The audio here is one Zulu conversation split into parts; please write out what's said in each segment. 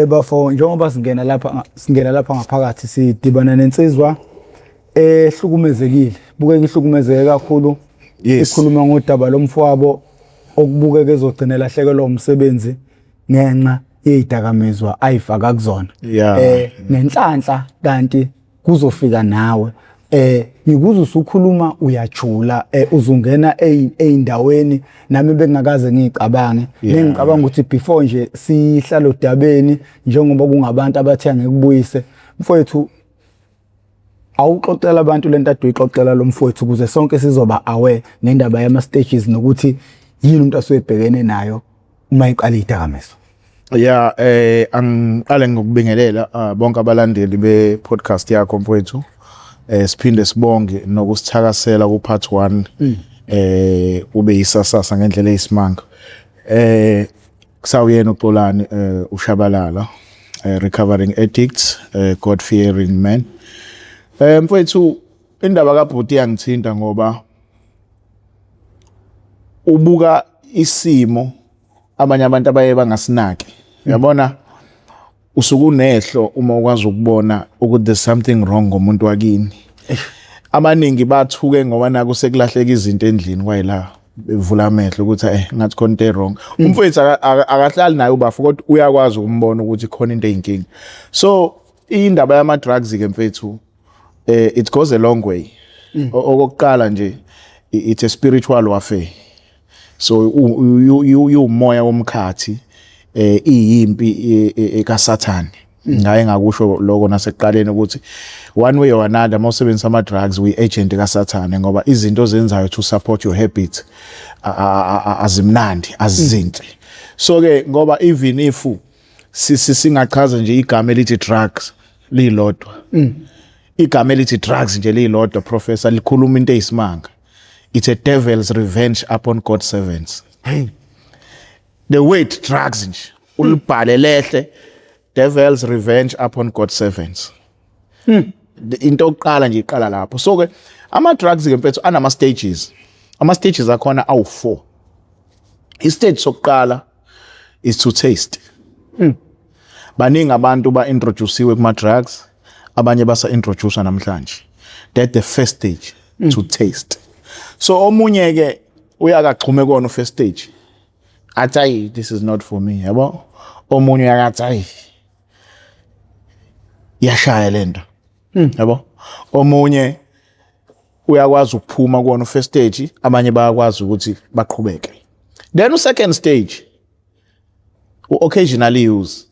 Bafo, njengoba singena lapha ngaphakathi, sidibana nensizwa ehlukumezekile, bukeka ihlukumezeke kakhulu. Ikhuluma ngodaba lomfowabo okubukeka ezogcina elahlekelwa umsebenzi ngenxa yezidakamizwa ayifaka kuzona. Ngenhlanhla kanti kuzofika nawe, ngikuze usukhuluma uyajula, uzungena eyindaweni nami bengakaze ngicabange. Nengicabanga ukuthi before nje sihlala odabeni, njengoba kungabantu abathe angekubuyise, mfowethu, awuxoxela abantu lento ade uyixoxela lo mfowethu, ukuze sonke sizoba aware ngendaba yama stages nokuthi yini umuntu asuke ebhekene nayo uma iqala idakamizwa. Yeah, angiqale ngokubingelela bonke abalandeli be podcast yakho, mfowethu. Siphinde sibonge nokusithakasela ku part 1. Ube yisasasa ngendlela eyisimanga. Kusawuyena uXolani uShabalala, recovering addict, God fearing man. Mfowethu, indaba kaBhuti iyangithinta ngoba ubuka isimo abanye abantu abaye bangasinaki. Uyabona, usuke unehlo uma ukwazi ukubona ukuthi there's something wrong ngomuntu wakini. Abaningi bathuke ngoba naku sekulahleka izinto endlini, kwayila bevula amehlo ukuthi ngathi khona into wrong. Umfowethu akahlali naye ubafo, kodwa uyakwazi ukumbona ukuthi khona into eyinkinga. So indaba yama drugs ke, mfethu, it goes a long way. Okokuqala nje, it's a spiritual warfare, so umoya womkhathi, iyimpi ekaSathane. Ngaye ngakusho lokho nasekuqaleni ukuthi one way or another, mawusebenzisa ama drugs, uyi agent kaSathane, ngoba izinto ozenzayo to support your habit azimnandi, azizinhle. So ke ngoba even if singachaza nje igama elithi drugs lilodwa, igama elithi drugs nje lilodwa, professor, likhuluma into eyisimanga. It's a devil's revenge upon God's servants. Hey. The word drugs nje ulibhale lehle, devil's revenge upon God's servants. Into yokuqala nje iqala lapho. So ke ama drugs ke, mfethu, anama stages. Ama stages akhona awu4. I-stage sokuqala is to taste. Baningi abantu ba introduciwe kuma drugs, abanye basa introduce namhlanje. That the first stage, to taste. So omunye ke uyakaxhume kona first stage, athi, "Ayi, this is not for me," yabo. Omunye uyakathi, "Ayi, iyashaya lento," yabo. Omunye uyakwazi ukuphuma kuwona first stage, abanye bayakwazi ukuthi baqhubeke. Then u-second stage, u-occasionally use.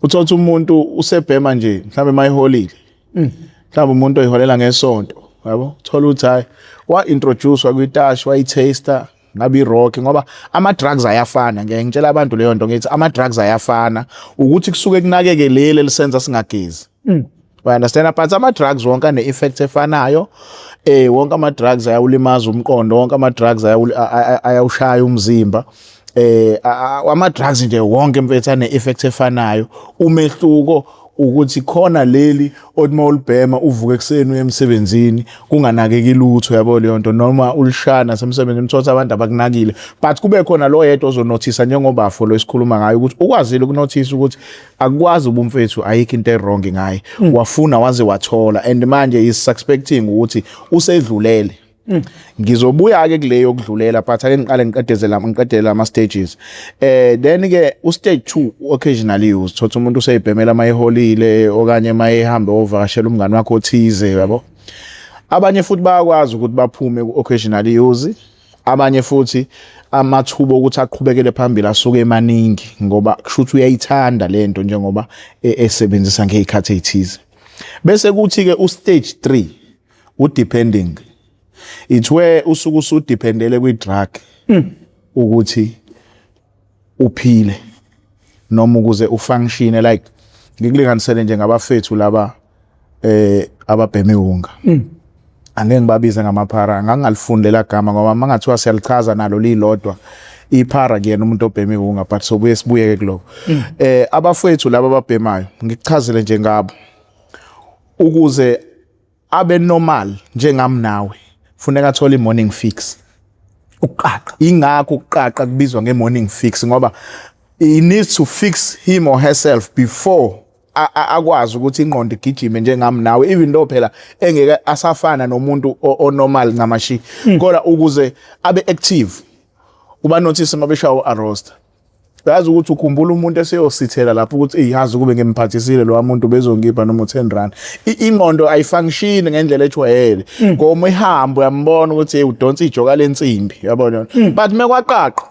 Uthola umuntu usebhema nje mhlawumbe mayiholile, mhlawumbe umuntu oyiholela ngesonto, yabo. Thola ukuthi hayi, wa-introducewa kwitashi, wayitaster, ngabe i-rock, ngoba ama-drugs ayafana. Ngeke ngitshela abantu leyo nto, ngithi ama-drugs ayafana, ukuthi kusuke kunakeke leli elisenza singagezi. You understand? But ama-drugs wonke ane-effect efanayo. Wonke ama-drugs ayawulimaza umqondo, wonke ama-drugs ayawushaya umzimba. Ama-drugs nje wonke, mfethu, ane-effect efanayo. Umehluko ukuthi khona leli othi mawulibhema uvuke ekuseni uye emsebenzini kunganakeki lutho, yabo leyo nto, noma ulishaya nasemsebenzini uthola abantu abakunakile, but kube khona lo yedwa ozonothisa, njengobafo lo esikhuluma ngayo, ukuthi ukwazile ukunothisa ukuthi akukwazi ubumfethu, ayikho into e-wrong ngaye. Wafuna waze wathola, and manje is suspecting ukuthi usedlulele. Ngizobuya ke kuleyo kudlulela, but ake ngiqale ngiqedezela, ngiqedele ama stages. Then ke u stage 2, occasionally use. Thola umuntu useyibhemela mayiholile okanye mayihambe ovakashela umngani wakhe othize, yabo. Abanye futhi bayakwazi ukuthi baphume ku occasionally use. Abanye futhi amathuba okuthi aqhubekele phambili asuke emaningi, ngoba kusho ukuthi uyayithanda lento njengoba esebenzisa ngezikhathi ezithize. Bese kuthi ke u stage 3, u depending. It's where usuke usudependele kwi drug ukuthi uphile noma ukuze ufunction. Like ngikulinganisele nje ngabafethu laba ababhema iwunga, angeke ngibabize ngamaphara, ngangalifuni lela gama, ngoba mangathiwa siyalichaza nalo lilodwa iphara kuyena umuntu obhema iwunga, but sobuye sibuyeke kuloko. Abafethu laba ababhemayo, ngikuchazele nje ngabo, ukuze abe normal njengami nawe, funeka athole i-morning fix. Ukuqaqa. Ingakho ukuqaqa kubizwa nge-morning fix, ngoba He needs to fix him or herself before akwazi ukuthi ingqondo igijime njengami nawe, even though phela engeke asafana nomuntu onormal ncamashi, kodwa ukuze abe active. Uba notice uma beshaya u-arrest, yazi ukuthi ukhumbula umuntu eseyosithela lapho ukuthi eyazi kube ngimphathisile lo muntu bezongipha noma u10 rand. Ingqondo ayifunctioni ngendlela ejwayele ngoma ihambo, uyambona ukuthi hey, udonsa ijoka lensimbi, yabona? But mekwaqaqa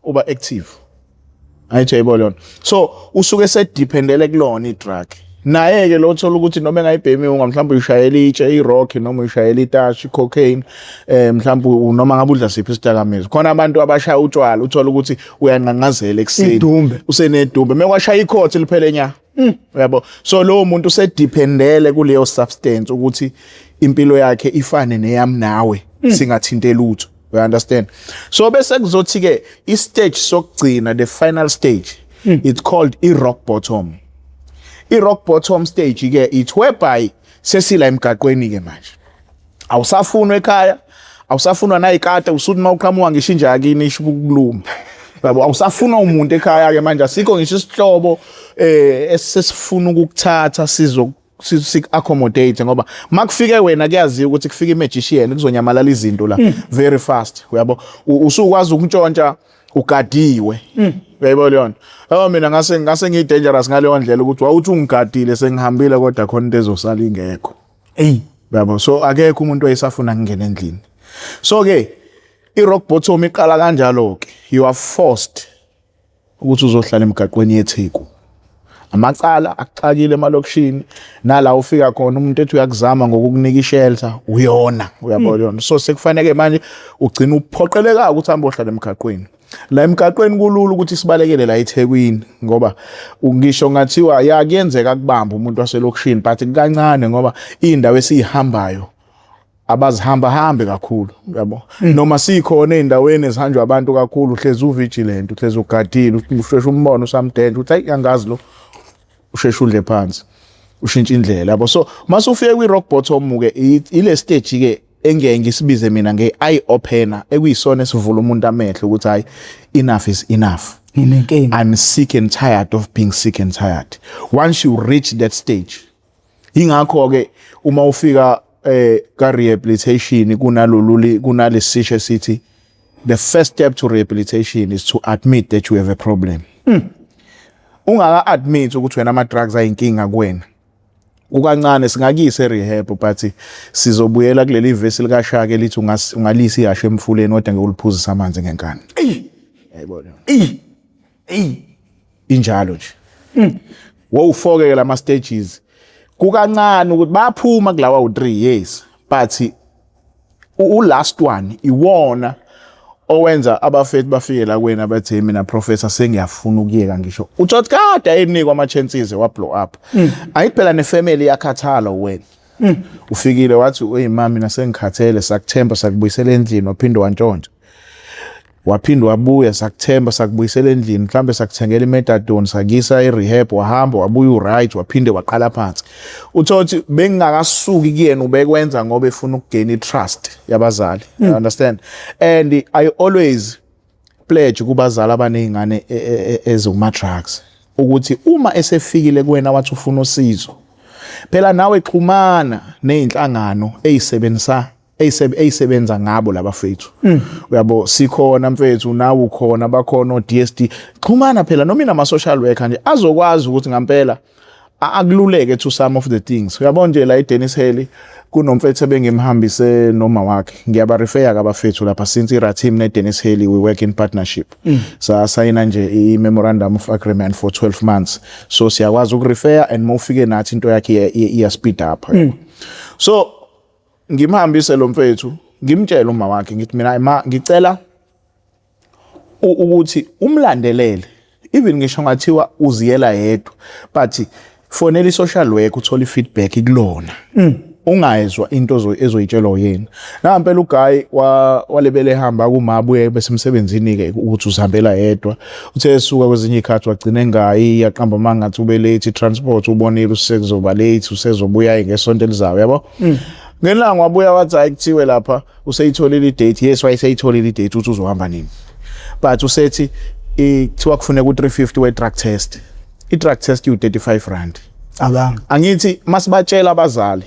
uba active, ayithi yayibona yona. So usuke sedependele kulona i-drug. Naye ke lo thola ukuthi noma engayibhemi, unga mhlawumbe uyishayela itshe i-rock, noma uyishayela itashi i-cocaine, mhlawumbe noma ngabe udla siphi isidakamizwa. Khona abantu abashaya utshwala, uthola ukuthi uyanqanqazela ekuseni. Idumbe. Usenedumbe mekwashaya ikhothe liphele nya, uyabo? So lowo muntu usedependele kuleyo substance ukuthi impilo yakhe ifane neyami nawe, singathinte lutho, you understand? So bese kuzothi ke i-stage sokugcina, the final stage, it's called i-rock bottom. I-rock bottom stage ke, it's whereby sesila emgaqweni ke manje, awusafunwa ekhaya, awusafunwa nayikade usuthi mawuqhamuka ngisho inja yakini isho ukuluma, yabo? Awusafunwa umuntu ekhaya ke manje, asikho ngisho isihlobo esesifuna ukukuthatha sizo sik accommodate, ngoba makufike wena kuyaziwa ukuthi kufika imagician, kuzonyamalala izinto la very fast, uyabo? Usukwazi ukuntshontsha ugadiwe, uyayibona leyo nto? Oh, mina ngase ngiyi dangerous ngaleyo ndlela ukuthi wawuthi ungigadile sengihambile, kodwa khona into ezosala ingekho. Ey. Yabo, so akekho umuntu oyesafuna kungena endlini. So ke i-rock bottom iqala kanjalo ke, you are forced ukuthi uzohlala emgaqweni yeTheku. Amacala akuxakile emalokishini, nala ufika khona umuntu ethi uyakuzama ngokukunika ishelter, uyona, uyabona yona? So sekufanele manje ugcina uphoqeleka ukuthi hambe ohlala emgaqweni. La emgaqweni kulula ukuthi sibalekele la eThekwini, ngoba ngisho ngathiwa ya kuyenzeka kubamba umuntu waselokishini, but kancane, ngoba indawo esiyihambayo abazihamba hambe kakhulu, yabo? Noma sikhona ey'ndaweni ezihanjwa abantu kakhulu, uhlezi uvigilant, uhlezi ugadile, usheshe umbone usamdende uthi hayi, angazi lo, usheshe udle phansi, ushintshe indlela, yabo? So mase ufike kwi-rock bottom ke, ile stage ke engeke ngisibize mina nge-eye opener, ekuyisona esivula umuntu amehlo ukuthi hayi, enough is enough. Nginenkinga. I'm sick and tired of being sick and tired. Once you reach that stage, ingakho ke uma ufika ka rehabilitation kunalolu kunalesisho esithi the first step to rehabilitation is to admit that you have a problem. Ungaka admit ukuthi wena ama drugs ayinkinga kuwena, kukancane singakuyise rehab, but sizobuyela kuleli vesi likaShaka elithi ungalisa ihashe emfuleni kodwa ngeke uliphuzise amanzi ngenkani. Yayibona? Ey, ey. Injalo nje. Wowu-4 ke lama stages. Kukancane ukuthi baphuma kulawa u3 years, but u last one iwona owenza abafethu bafike la kuwena bathi, "Hey, mina professor, sengiyafuna ukuyeka." Ngisho uthothi kade ayinikwa ama chances, wa blow up. Ayithi phela nefamily yakhathala wena ufikile wathi, "Oyi mami, mina sengikhathele." Sakuthemba, sakubuyisela endlini, waphinde wantshontsha, waphinde wabuya, sakuthemba, sakubuyisela endlini, mhlambe sakuthengela imethadone, sakuyisa e-rehab, wahamba wabuya u-right, waphinde waqala phansi. Uthothi bengingakasuki kuyena, ubekwenza ngoba efuna ukugain i-trust yabazali, you understand? And I always pledge kubazali abaney'ngane ezikuma-drugs ukuthi uma esefikile kuwena wathi ufuna usizo, phela nawe xhumana ney'nhlangano ey'sebenzisa eyisebenza ngabo labafethu, uyabo? Sikhona mfethu, nawe ukhona, bakhona o-DSD. Xhumana phela noma inama social worker nje azokwazi ukuthi ngampela akululeke to some of the things, uyabona nje? La eDennis Hurley kunomfethu ebengimhambise noma wakhe, ngiyabarefeya kabafethu lapha since iRatim neDennis Hurley we work in partnership. Sasayina nje i-memorandum of agreement for 12 months, so siyakwazi ukurefeya and mawufike nathi into yakhe iya speed up. So ngimhambise lo mfethu, ngimtshele uma wakhe, ngithi mina, ma, ngicela ukuthi umlandelele, even ngisho ngathiwa uziyela yedwa, but fonela i-social work uthole i-feedback kulona, ungayezwa into ezoyitshelwa uyena. Nampela uguy walebele ehamba kuma abuye bese emsebenzini ke ukuthi uzihambela yedwa. Uthe esuka kwezinye izikhathi wagcina engayi, yaqamba mangathi ube late transport, ubonile usekuzoba late, usezobuya ngesonto elizayo, yabo? Ngelanga wabuya wathi hayi, kuthiwe lapha useyitholile idate. Yes, wayeseyitholile idate ukuthi uzohamba nini, but usethi Kuthiwa kufuneka u-350 we-drug test. I-drug test iwu-35 rand. Abanga. Angithi masibatshela abazali,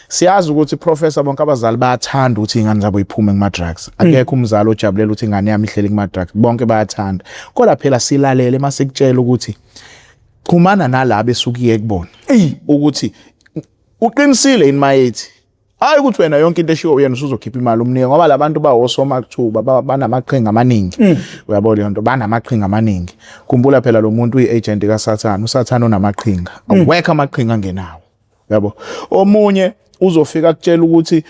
siyazi ukuthi, professor, bonke abazali bayathanda ukuthi ingane zabo iphume kuma drugs. Akekho umzali ojabulela ukuthi ingane yami ihleli kuma drugs. Bonke bayathanda, kodwa phela silalele masikutshela ukuthi xhumana nalabo esukiye kubona ukuthi uqinisile yini mayethi. Hayi ukuthi wena yonke into eshiwo uyena usuzokhipha imali umnike, ngoba labantu bawosomathuba, banamaqhinga amaningi. Uyabona leyo nto, banamaqhinga amaningi. Khumbula phela, lo muntu uyi-agent kaSathane. USathane unamaqhinga, awekho amaqhinga angenawo, yabo. Omunye uzofika akutshela ukuthi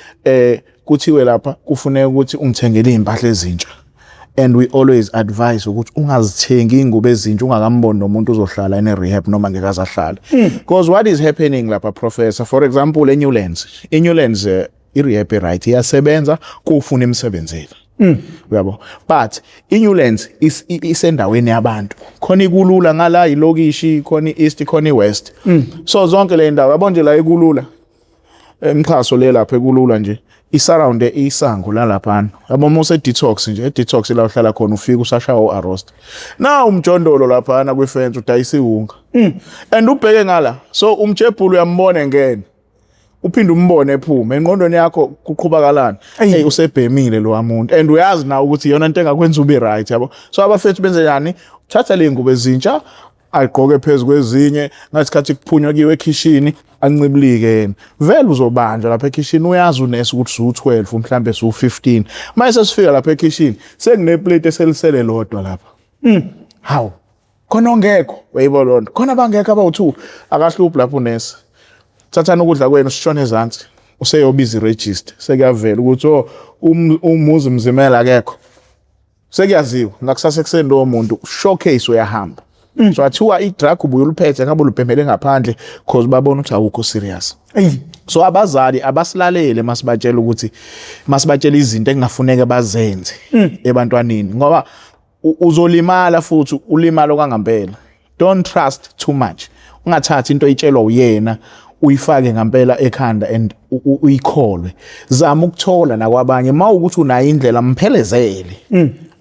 kuthiwe lapha kufuneka ukuthi ungithengele izimpahla ezintsha, and we always advise ukuthi ungazithengi ingubo ezintsha ungakamboni nomuntu uzohlala ene rehab noma ngeke azahlala, because what is happening lapha, professor, for example, eNewlands, eNewlands i-rehab, right, iyasebenza kufuna imsebenzeli, uyabo, but iNewlands isendaweni yabantu. Khona iKulula ngala, ilokishi, khona i-east, khona i-west, so zonke le ndawo, yabo nje, la eKulula, emxhaso le lapha eKulula nje, isurround isango la laphana, yabo. Uma use detox nje, e-detox la uhlala khona, ufika usashaya u-arrost na umjondolo laphana kwifence, udayisa iwunga and ubheke ngala, so umjebhulu uyambona engena, uphinde umbone ephume. Engqondweni yakho kuqhubakalani? Hey, usebhemile lo muntu, and uyazi na ukuthi iyona into engakwenza ube right, yabo. So abafethu benze njani? Thatha le ngubo ezintsha, agqoke phezu kwezinye ngasikhathi kuphunywa kiwe ekhishini, ancibilike yena. Vele uzobanjwa lapha ekhishini. Uyazi unesi ukuthi usu-12, mhlambe su-15. Mase sifika lapha ekhishini, sekuneplate eselisele lodwa lapha. Hawu, khona ongekho, uyayibona loo nto, khona abangekho abawu-2. Akahluphi lapho unesi, thathani ukudla kwenu, sishone ezansi. Useyobiza iregister, sekuyavela ukuthi oh, umuzi Mzimela akekho. Sekuyaziwa ngakusasa ekuseni lowo muntu showcase uyahamba. So athiwa i-drug ubuye uluphethe, ngabe ulubhemele ngaphandle, cause babona ukuthi awukho serious. So abazali abasilalele masibatshela ukuthi, masibatshela izinto engafuneke bazenze ebantwaneni, ngoba uzolimala futhi ulimala okangempela. Don't trust too much. Ungathathi into oyitshelwa uyena uyifake ngempela ekhanda and uyikholwe. Zama ukuthola nakwabanye. Mawukuthi unayo indlela, mphelezele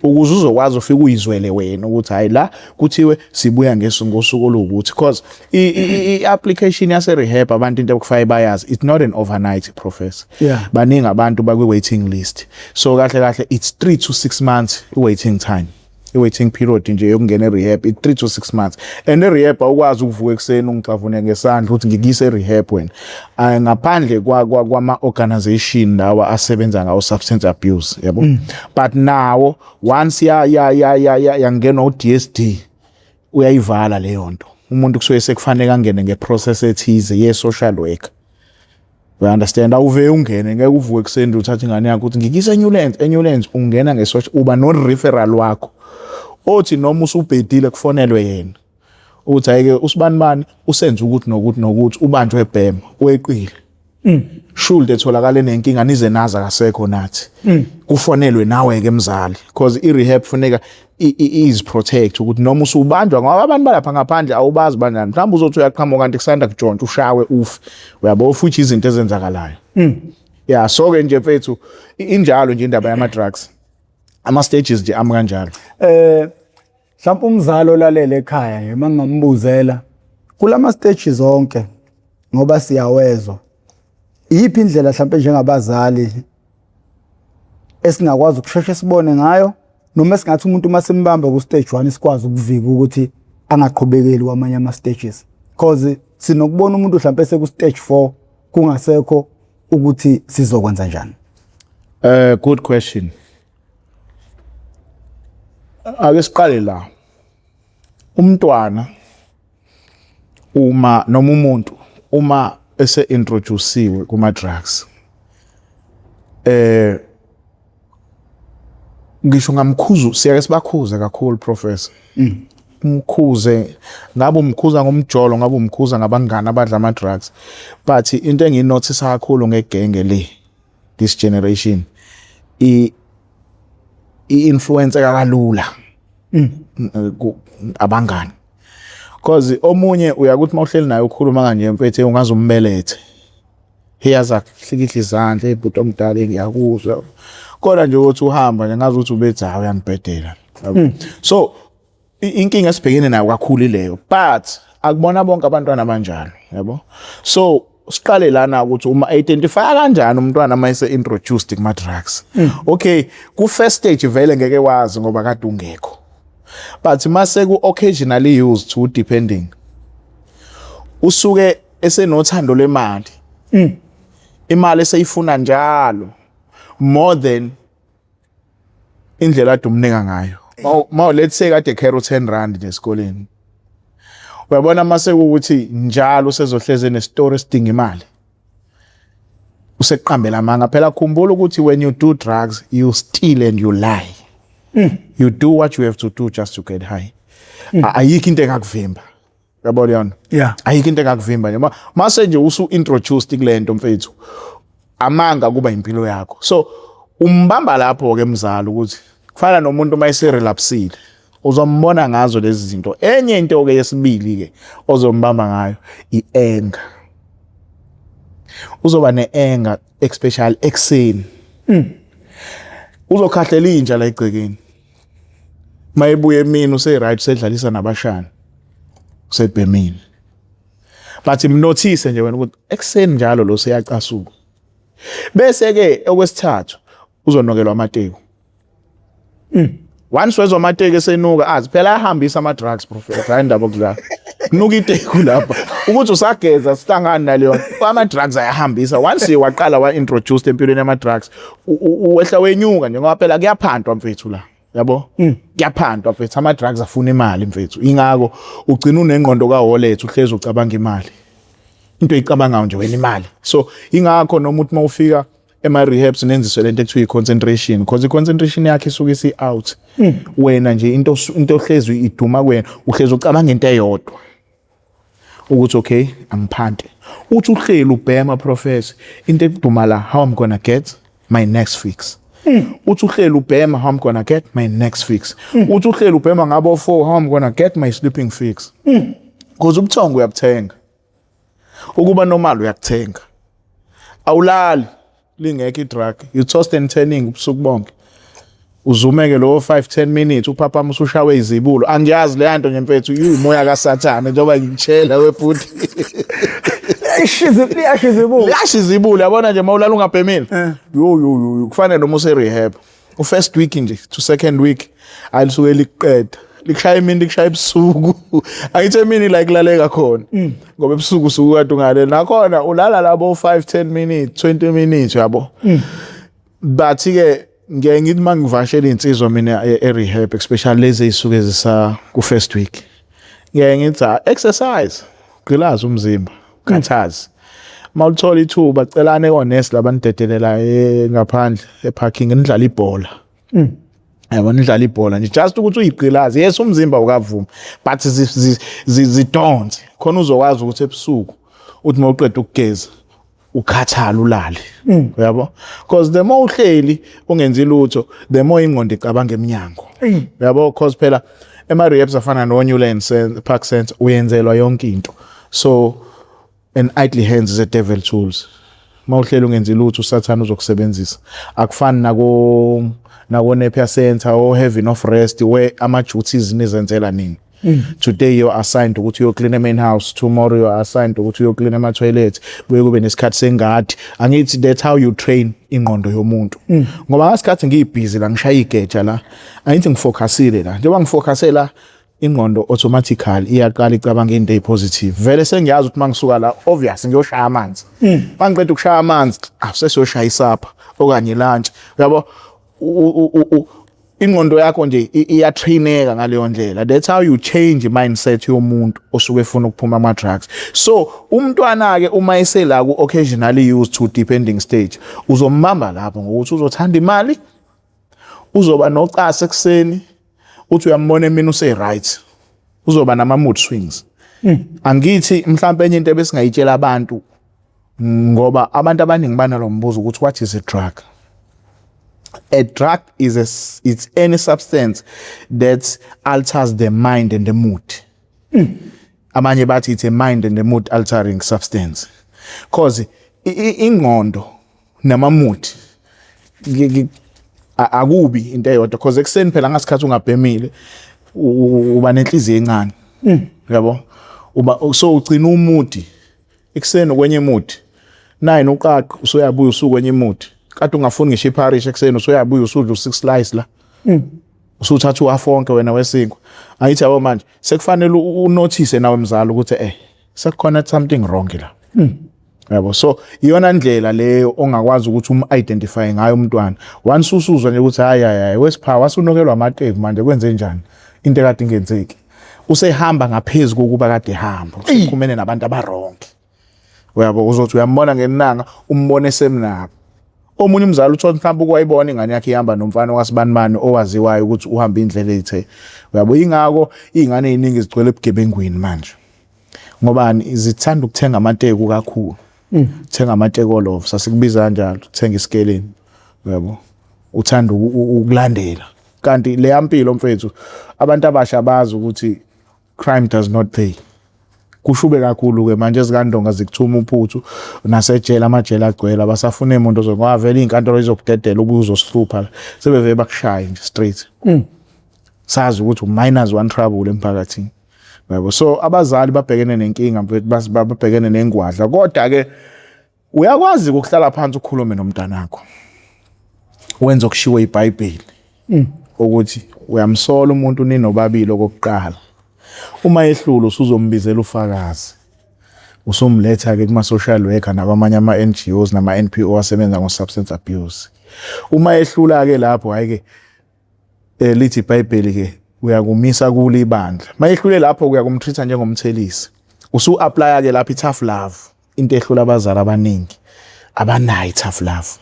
ukuze uzokwazi ufike uyizwele wena ukuthi hayi, la kuthiwe sibuya ngosuku oluwukuthi, because i-application yase rehab, abantu into ekufanele bayazi, it's not an overnight, professor. Baningi abantu bakwi-waiting list, so kahle kahle it's 3 to 6 months i-waiting time, i-waiting period nje yokungena e-rehab i-3 to 6 months. And e-rehab awukwazi ukuvuka ekuseni ungixavune ngesandla ukuthi ngikuyise e-rehab wena. Ngaphandle kwama-organization lawa asebenza ngawo substance abuse, yabo, but nawo once ya ya ya ya ya yangenwa u-DSD, uyayivala leyo nto. Umuntu kusuke sekufanele angene ngeprocess ethize ye-social worker, you understand? Awuve ungene, ngeke uvuke ekuseni uthathe ingane yakho ukuthi ngikuyise eNewlands. ENewlands ungena nge-social, uba no-referral wakho othi noma usubhedile kufonelwe yena ukuthi ayike usibani bani usenze ukuthi nokuthi nokuthi, ubanjwe ebhema, weqile, should etholakala enenkinga, nize nazi akasekho nathi, kufonelwe nawe ke mzali, because i-rehab funeka is protect ukuthi noma usubanjwa, ngoba abantu balapha ngaphandle awubazi banjani. Mhlawumbe uzothi uyaqhamuka kanti kusanda kutshontsha, ushawe ufe, uyabo, futhi izinto ezenzakalayo. Yeah, so ke nje mfethu, injalo nje indaba yama drugs, ama stages nje ami kanjalo. Mhlawumbe umzali olalele ekhaya nje, mangingambuzela kulama stages zonke, ngoba siyawezwa, iyiphi indlela mhlawumbe njengabazali esingakwazi ukusheshe sibone ngayo, noma esingathi umuntu uma simbamba ku stage 1 sikwazi ukuvika ukuthi angaqhubekeli kwamanye ama stages, because sinokubona umuntu mhlawumbe seku stage 4 kungasekho ukuthi sizokwenza njani? Good question. Ake siqale la. Umntwana uma, noma umuntu uma ese introduciwe kuma drugs, ngisho ngamkhuzu, siyake sibakhuze kakhulu, professor. Umkhuze, ngabe umkhuza ngomjolo, ngabe umkhuza ngabangani abadla ama drugs, but into engiyinothisa kakhulu ngegenge le, this generation i i-influence kalula abangani, cause omunye uyakuthi mawuhleli naye ukhuluma kanje, mfethu, ungaze umbelethe, hiyaza hlikihla izandla, ebhuti omdala, ngiyakuzwa, kodwa nje ukuthi uhamba nje ngazi ukuthi ubethi hayi, uyangibhedela. So Inkinga esibhekene nayo kakhulu ileyo, but akubona bonke abantwana abanjalo, yabo. So siqale lana ukuthi uma identify kanjani umntwana uma ese introduced kuma drugs. Okay, ku first stage vele ngeke wazi ngoba kade ungekho, but mase ku occasionally used to depending, usuke esenothando lemali, imali eseyifuna njalo more than indlela ade umnika ngayo. Ma let's say kade carry R10 nje esikoleni, uyabona, mase ukuthi njalo usezohleze nestory esidinga imali, useqambela amanga. Phela khumbula ukuthi when you do drugs, you steal and you lie. You do what you have to do just to get high. Ayikho into engakuvimba, yabona yona? Ayikho into engakuvimba nje. Mase nje usu introduced kule nto, mfethu, amanga kuba impilo yakho. So umbamba lapho ke mzali ukuthi kufana nomuntu uma eserelapsile, uzombona ngazo lezi zinto. Enye into ke yesibili ke ozombamba ngayo, i-anger. Uzoba ne-anger, especially ekuseni. Uzokhahlela inja la egcekeni. Mayebuye emini use-right, usedlalisa nabashana, usebhemini, but mnothise nje wena ukuthi ekuseni njalo lo seyacasuka. Bese ke okwesithathu, uzonokelwa amateku. Once wezwa amateki esenuka, azi phela ayahambisa ama-drugs, prophet. Hayi, indaba okudlala, kunuka iteku lapha ukuthi usageza, sihlangane naleyo, ama-drugs ayahambisa. Once waqala wa-introduced empilweni yama-drugs, wehla wenyuka nje, ngoba phela kuyaphantwa, mfethu, la, yabo, kuyaphantwa, mfethu. Ama-drugs afuna imali, mfethu. Ingakho ugcina unengqondo ka-wallet, uhlezi ucabanga imali, into oyicabangayo nje wena imali. So ingakho noma uthi mawufika ema-rehabs nenziswe lento ekuthiwa i-concentration, because i-concentration yakhe isuke isi-out. Wena nje into ohlezi iduma kuwena, uhlezi ucabanga into eyodwa ukuthi okay, angiphante. Uthi uhleli ubhema, professor, into ekuduma la, how I'm gonna get my next fix. Uthi uhleli ubhema, how I'm gonna get my next fix. Uthi uhleli ubhema ngabo 4, how I'm gonna get my sleeping fix, because ubuthongo uyabuthenga, ukuba normal uyakuthenga. Awulali lingekho i-drug. You tossed and turning ubusuku bonke, uzumeke lo 5 10 minutes, uphaphama usushawe izibulo. Angiyazi le nto nje, mfethu, uyimoya kaSathane njengoba ngitshela webhuti. Liyashiza izibulo. Liyasha izibulo, yabona nje mawulala ungabhemile. Yo yo yo, kufanele noma use rehab, u first week nje to second week, alisuke liqeda, likushaya emini, likushaya ebusuku. Angithi emini la kulaleka khona, ngoba ebusuku usuku kade ungaleli nakhona, ulala labo 5 10 minutes, 20 minutes, uyabo. But ke ngiye ngithi mangivashela insizwa mina e-rehab, especially lezi ezisuke zisa ku first week, ngiye ngithi, "Ah, exercise, gqilaza umzimba, khathazi. Mawuthola ithuba, celane onesi labanidedelela ngaphandle eparking, nidlala ibhola, yabo, nidlala ibhola nje, just ukuthi uyigqilaze. Yes, umzimba ukavuma, but zidonse khona uzokwazi ukuthi ebusuku uthi mawuqeda ukugeza ukhathala, ulale, uyabo, because the more uhleli ungenzi lutho, the more ingqondo icabanga eminyango, uyabo, because phela ema rehabs afana no Newlands Park Center uyenzelwa yonke into. So an idle hands is a devil tools. Mawuhleli ungenzi lutho, uSathane uzokusebenzisa. Akufani nako Napier Center or Heaven of Rest, where ama duties nizenzela nini. Today you are assigned ukuthi uyo clean main house, tomorrow you are assigned ukuthi uyo clean ama toilet, buye kube nesikhathi sengadi. Angithi that's how you train ingqondo yomuntu? Ngoba ngasikhathi ngiyibhizi la, ngishaya igeja la, angithi ngifocusile la. Njengoba ngifocuse la, ingqondo automatically iyaqala icabanga into ezipositive. Vele sengiyazi ukuthi mangisuka la, obvious ngiyoshaya amanzi. Mangiqeda ukushaya amanzi, ah, sesiyoshaya isapha okanye lunch, uyabo. Ingqondo yakho nje iyatraineka ngaleyo ndlela. That's how you change mindset yomuntu osuke efuna ukuphuma ama drugs. So umntwana ke uma esela ku occasionally used to depending stage, uzombamba lapho ngokuthi uzothanda imali, uzoba nocasa ekuseni, uthi uyambona emini use right, uzoba nama mood swings. Angithi mhlawumbe enye into ebesingayitshela abantu, ngoba abantu abaningi banalo mbuzo ukuthi what is a drug? A drug is it's any substance that alters the mind and the mood. Abanye bathi it's a mind and the mood altering substance, cause ingqondo nama mood akubi into eyodwa, because ekuseni phela ngasikhathi ungabhemile Uba nenhliziyo encane, yabo, uba so ugcina umudi ekuseni kwenye imudi 9 uqaqa, usuyabuya usuku kwenye imudi kade ungafuni ngisho ipharish ekuseni, usuyabuya usudla u6 slice la, usuthatha uhalf wonke wena wesinkwa. Angithi yabo, manje sekufanele unothise nawe mzali ukuthi sekukhona something wrong la, yabo. So iyona ndlela leyo ongakwazi ukuthi um-identify ngayo umntwana once usuzwa nje ukuthi hayi, hayi, hayi, wesipha wasunokelwa amateku manje, kwenze njani into ekade ingenzeki, usehamba ngaphezulu kokuba kade ehamba, usekhumene nabantu aba-wrong, uyabo. Uzothi uyambona ngenanga, umbone semnabo omunye umzali, uthola mhlawumbe ukwayibona ingane yakhe ihamba nomfana okasibanibani owaziwayo ukuthi uhamba indlela ethe, uyabo. Ingako iy'ngane ey'ningi zigcwele ebugebengwini manje, ngobani? Zithanda ukuthenga amateku kakhulu, thenga amateki olova, sasikubiza kanjalo, thenga isikeleni, uyabo, uthanda ukulandela. Kanti leya mpilo, mfethu, abantu abasha bazi ukuthi crime does not pay. Kushube kakhulu ke manje, ezikandonga zikuthuma uphuthu nasejele, amajele agcwele, abasafuna umuntu ozongoba vele iy'nkantolo izokudedela ubuye uzosihlupha la, sebevele bakushaye nje straight, sazi ukuthi u-minus one trouble emphakathini, yabo. So abazali babhekene nenkinga, mfethu, babhekene nengwadla, kodwa ke uyakwazi ukuhlala phansi ukhulume nomntanakho, wenza okushiwo iBhayibheli ukuthi uyamsola umuntu ninobabili okokuqala. Uma ehlula, usuzombizela ufakazi, usumletha ke kuma social worker nakwamanye ama NGOs nama NPO asebenza ngo substance abuse. Uma ehlula ke lapho, hayi ke, lithi iBhayibheli ke uyakumisa kulo ibandla. Mayehlule lapho, uyakumtreat njengomthelisi, usu apply ke lapho i-tough love. Into ehlula abazali abaningi, abanayo i-tough love,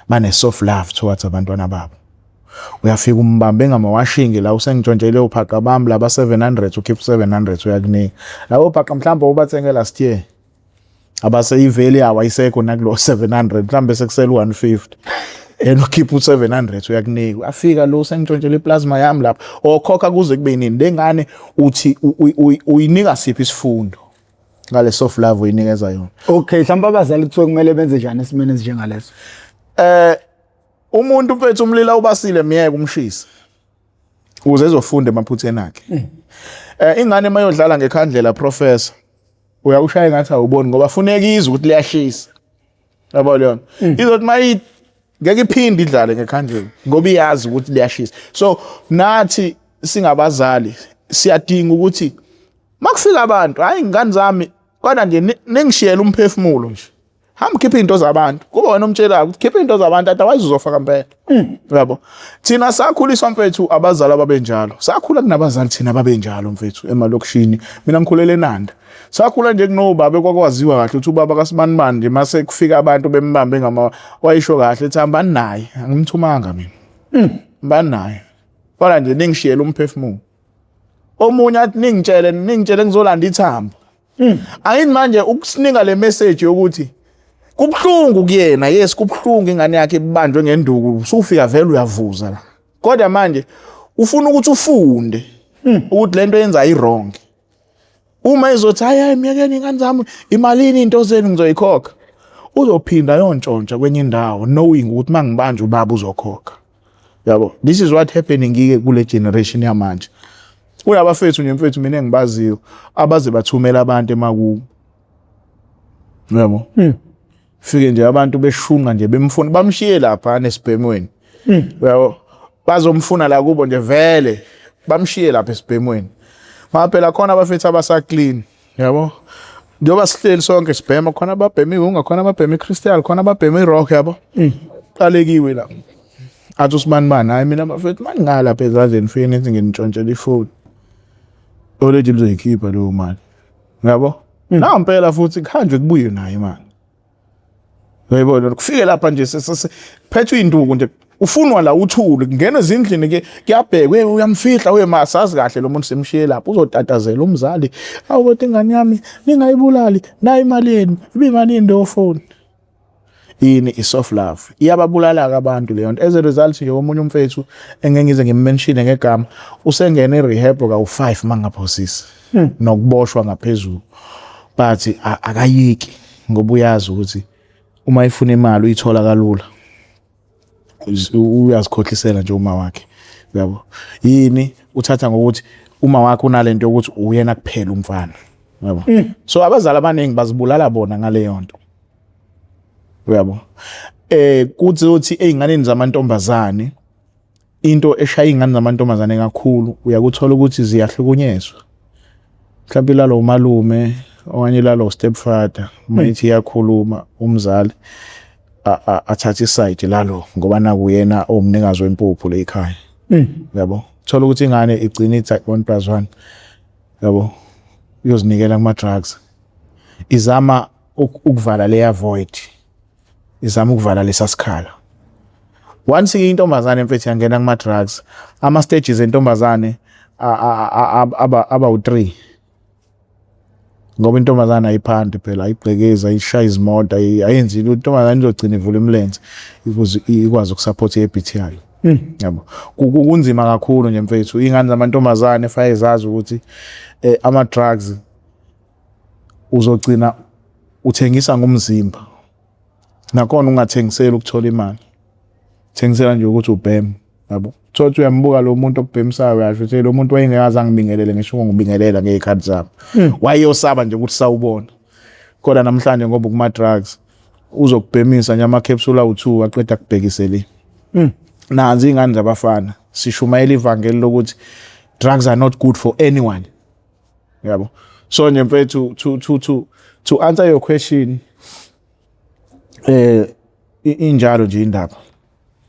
bane soft love towards abantwana babo. Uyafika umbambe ngamawashingi la, usengitshontshele uphaqa bami laba 700, ukhipha 700 uyakunika labo phaqa, mhlawumbe ubathenge last year, abase i-value yawo ayisekho nakulo 700, mhlawumbe sekusele 150, yena ukhipha u700 uyakunika. Afika lo, sengitshontshele iplasma yami lapha, okhokha kuze kube nini? Lengane uthi uyinika siphi isifundo ngale soft love uyinikeza yona? Okay, mhlawumbe abazali kuthiwe kumele benze njani esimeni esinjengaleso? Umuntu, mfethu, umlila ubasile, miyeke umshisa ukuze ezofunda emaphutheni akhe. Ingane mayodlala ngekhandlela, professor, uyawushaya ngathi awuboni, ngoba funeka izwe ukuthi liyashisa, yabo. Leyo izothi mayi ngeke iphinde idlale ngekhandlela ngoba iyazi ukuthi liyashisa. So nathi singabazali siyadinga ukuthi makufika abantu, hayi ingane zami, kodwa nje ningishiyele umphefumulo nje, hamba khipha izinto zabantu, kuba wena omtshelayo ukuthi khipha izinto zabantu, otherwise uzofa kampela, yabo. Thina sakhuliswa, mfethu, abazali ababenjalo, sakhula kunabazali thina ababenjalo, mfethu, emalokishini. Mina ngikhulele eNanda, sakhula nje kunobaba ekwakwaziwa kahle ukuthi ubaba kaSibanibani nje, mase kufika abantu bembambe ngama, wayisho kahle ethi, "Hambani naye, angimthumanga mina, hambani naye, kodwa nje ningishiyele umphefumulo." Omunye athi, "Ningitshele, ningitshele, ngizolanda ithambo." Ayini manje ukusinika le message yokuthi kubuhlungu kuyena? Yes, kubuhlungu, ingane yakhe ibanjwe ngenduku, usufika vele uyavuza la, kodwa manje ufuna ukuthi ufunde ukuthi lento yenza i-wrong. Uma izothi, "Hayi, hayi, myekeni ingane zami, imalini into zenu, ngizoyikhokha," uzophinda yontshontsha kwenye indawo, knowing ukuthi mangibanje ubaba uzokhokha, yabo. This is what happening ke kule generation yamanje. Kunabafethu nje, mfethu, mina engibaziyo abaze bathumela abantu emakubo, yabo. Fike nje abantu beshunqa nje bemfuna, bamshiye lapha nesibhemweni, uyabo, bazomfuna la kubo nje, vele bamshiye lapha esibhemweni, ngoba phela khona abafethu abasa-clean, yabo. Njengoba sihleli sonke sibhema, khona ababhema iwunga, khona ababhema i-crystal, khona ababhema i-rock, yabo. Qalekiwe la, athi usibanibani, "Hayi mina bafethu, maningala lapha ezandleni, fike nithi nginitshontshela ifoni, already lizoyikhipha leyo mali," yabo. Nampela futhi kuhanjwe kubuye nayo imali, uyayibona. Kufike lapha nje phethwe induku nje, ufunwa la, uthule, kungena ezindlini ke, kuyabhekwa, uyamfihla we, masazi kahle lo muntu simshiye lapha, uzotatazela umzali, "Awu kodwa ingane yami ningayibulali, nayi imali yenu, ibimalini leyo phone?" Yini? I-soft love iyababulala-ke abantu leyo nto. As a result nje, omunye umfethu engeke ngize ngim-mentione ngegama, usengene e-rehab kawu-5 mangaphosisi, nokuboshwa ngaphezulu, but akayiki ngoba uyazi ukuthi uma ifuna imali uyithola kalula. Uyazikhohlisela nje uma wakhe. Uyabo, yini uthatha ngokuthi uma wakho unalento yokuthi uyena kuphela umfana, uyabo. So abazali abaningi bazibulala bona ngaleyo nto, uyabo. Kuthi uthi ey'nganeni zamantombazane, into eshaya iy'ngane zamantombazane kakhulu, uyakuthola ukuthi ziyahlukunyezwa, mhlawumbe ilalo umalume okanye ilalo stepfather. Uma ithi iyakhuluma, umzali athathe i-side lalo ngoba nakuyena owumnikazi wempuphu le ekhaya, yabo. Thola ukuthi ingane igcina ithi 1 plus 1, yabo, uyozinikela kuma drugs, izama ukuvala leya void, izama ukuvala lesa sikhala. Once intombazane, mfethu, yangena kuma drugs, ama stages entombazane aba u3, ngoba intombazane ayiphandi phela, ayigqekezi, ayishaya izimoto, ayenzi lutho. Intombazane izogcina ivula imilenze ukuze ikwazi ukusupport i-habit yayo, yabo. Kunzima kakhulu nje, mfethu. Iy'ngane zamantombazane fanele zazi ukuthi ama-drugs uzogcina uthengisa ngomzimba. Nakhona ungathengiseli ukuthola imali, thengisela nje ukuthi ubheme, yabo. Thola ukuthi uyambuka lo muntu okubhemisayo, uyasho ukuthi lo muntu wayengekaze angibingelele ngisho ngibingelela ngey'khathi zami, wayeyosaba nje ukuthi sawubona. Kodwa namhlanje ngoba kuma-drugs uzokubhemisa nje ama-capsule awu-2, aqeda kubhekise le. Nanzi iy'ngane zabafana, sishumayela ivangeli lokuthi drugs are not good for anyone, yabo. So nje, mfethu, to answer your question, injalo nje indaba.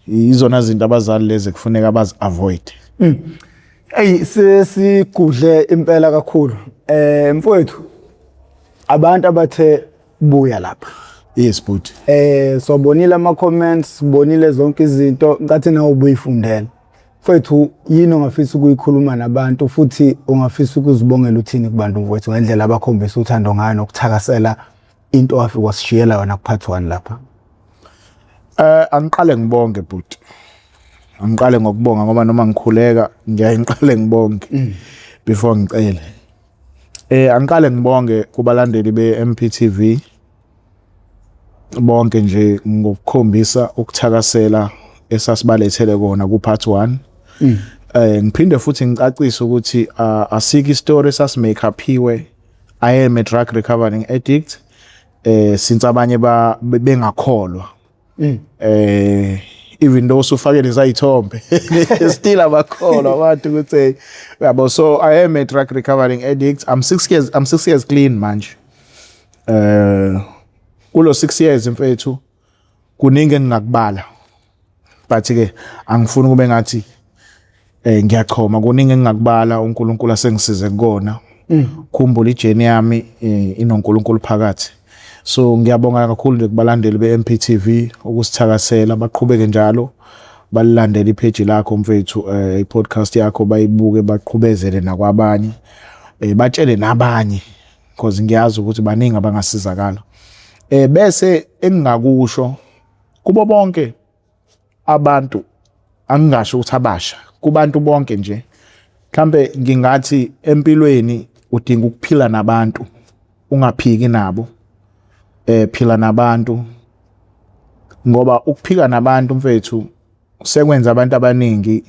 Izona zinto abazali lezi kufuneka bazi avoid. Ey, sesigudle impela kakhulu. Mfowethu, abantu abathe buya lapha. Yes, but Sobonile ama comments, sibonile zonke izinto, ngathi nawe ubuyifundela. Mfowethu, yini ongafisa ukuyikhuluma nabantu, futhi ungafisa ukuzibongela uthini kubantu, mfowethu, ngendlela abakhombisa uthando ngayo nokuthakasela into wafika wasishiyela yona ku-part 1 lapha? Angiqale ngibonge, bhuti. Angiqale ngokubonga ngoba noma ngikhuleka ngiyaye ngiqale ngibonge before ngicele. Angiqale ngibonge kubalandeli be-MPTV bonke nje ngokukhombisa ukuthakasela esasibalethele kona ku part 1. Ngiphinde futhi ngicacise ukuthi asikho istory esasimake uphiwe. I am a drug recovering addict. Since abanye ba bengakholwa, even though usufake lezayithombe, still abakholwa abantu ukuthi, yabo. So I am a drug recovering addict. I'm 6 years clean manje. Kulo 6 years, mfethu, kuningi engingakubala, but ke angifuni kube ngathi ngiyachoma. Kuningi engingakubala uNkulunkulu asengisize kukona. Khumbula, ijourney yami inoNkulunkulu phakathi. So ngiyabonga kakhulu nje kubalandeli be-MPTV ukusithakasela. Baqhubeke njalo balilandele ipage lakho, mfethu, i-podcast yakho, bayibuke, baqhubezele nakwabanye, batshele nabanye, because ngiyazi ukuthi baningi abangasizakala. Bese engingakusho kubo bonke abantu, angingasho ukuthi abasha, kubantu bonke nje, mhlambe ngingathi empilweni udinga ukuphila nabantu, ungaphiki nabo. Phila nabantu, ngoba ukuphika nabantu, mfethu, sekwenza abantu abaningi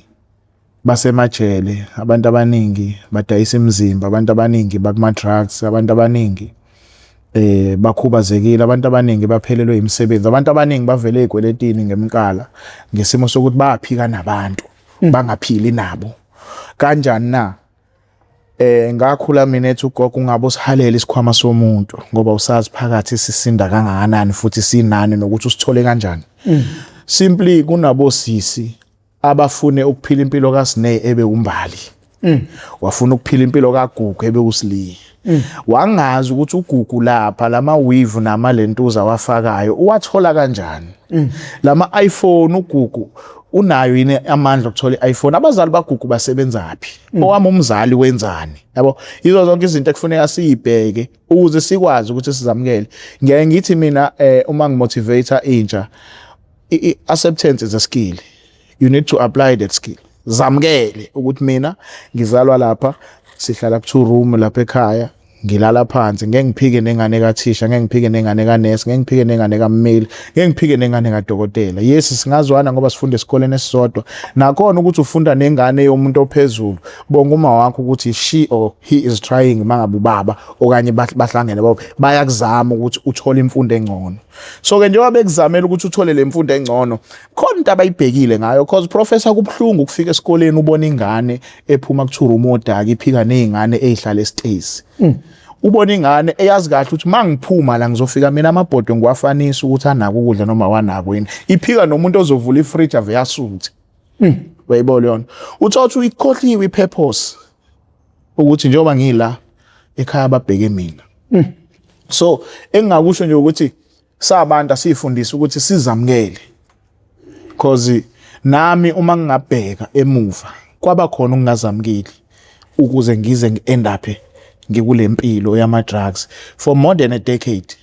basemajele, abantu abaningi badayisa imizimba, abantu abaningi bakuma drugs, abantu abaningi bakhubazekile, abantu abaningi baphelelwe imisebenzi, abantu abaningi bavele ezikweletini ngemqala ngesimo sokuthi bayaphika nabantu, bangaphili nabo. Kanjani na? Ngakhula mina ethi ugogo, ungabe usihalela isikhwama somuntu ngoba usazi phakathi sisinda kangakanani futhi sinani nokuthi usithole kanjani. Simply kunabo sisi abafune ukuphila impilo kaSine ebe uMbali, wafuna ukuphila impilo kaGugu ebe uSili, wangazi ukuthi uGugu lapha lama weave nama lentuza wafakayo uwathola kanjani, lama iPhone uGugu unayo yini amandla okuthola i-iPhone, abazali baGugu basebenzaphi, owami umzali wenzani, yabo. Yizo zonke izinto ekufuneka siyibheke ukuze sikwazi ukuthi sizamukele. Ngiyaye ngithi mina, uma ngimotivate intsha, acceptance is a skill. You need to apply that skill. Zamukele ukuthi mina ngizalwa lapha, sihlala ku two room lapha ekhaya. Ngilala phansi, ngeke ngiphike nengane kathisha, ngeke ngiphike nengane kanesi, ngeke ngiphike nengane kammeli, ngeke ngiphike nengane kadokotela. Yes, singazwana ngoba sifunda esikoleni esisodwa. Nakhona ukuthi ufunda nengane yomuntu ophezulu, bonga uma wakho ukuthi she or he is trying, mangabe ubaba okanye bahlangene babo bayakuzama ukuthi uthole imfundo engcono. So ke njengoba bekuzamela ukuthi uthole le mfundo engcono, khona into abayibhekile ngayo, cause professor, kubuhlungu ukufika esikoleni ubona ingane ephuma ku-two room odaka iphika nezingane ezihlala esitezi. Ubona ingane eyazi kahle ukuthi mangiphuma la ngizofika mina amabhodwe ngiwafanisa ukuthi anako ukudla noma wanako yini, iphika nomuntu ozovula ifridge ave yasuthe. Uyayibona yona, uthola ukuthi uyikhohliwe i-purpose ukuthi njengoba ngila ekhaya babheke mina. So engingakusho nje ukuthi sabantu asifundise ukuthi sizamukele, cause nami uma ngingabheka emuva kwaba khona ukungazamukeli ukuze ngize ngi-end up ngikule mpilo yama drugs for more than a decade.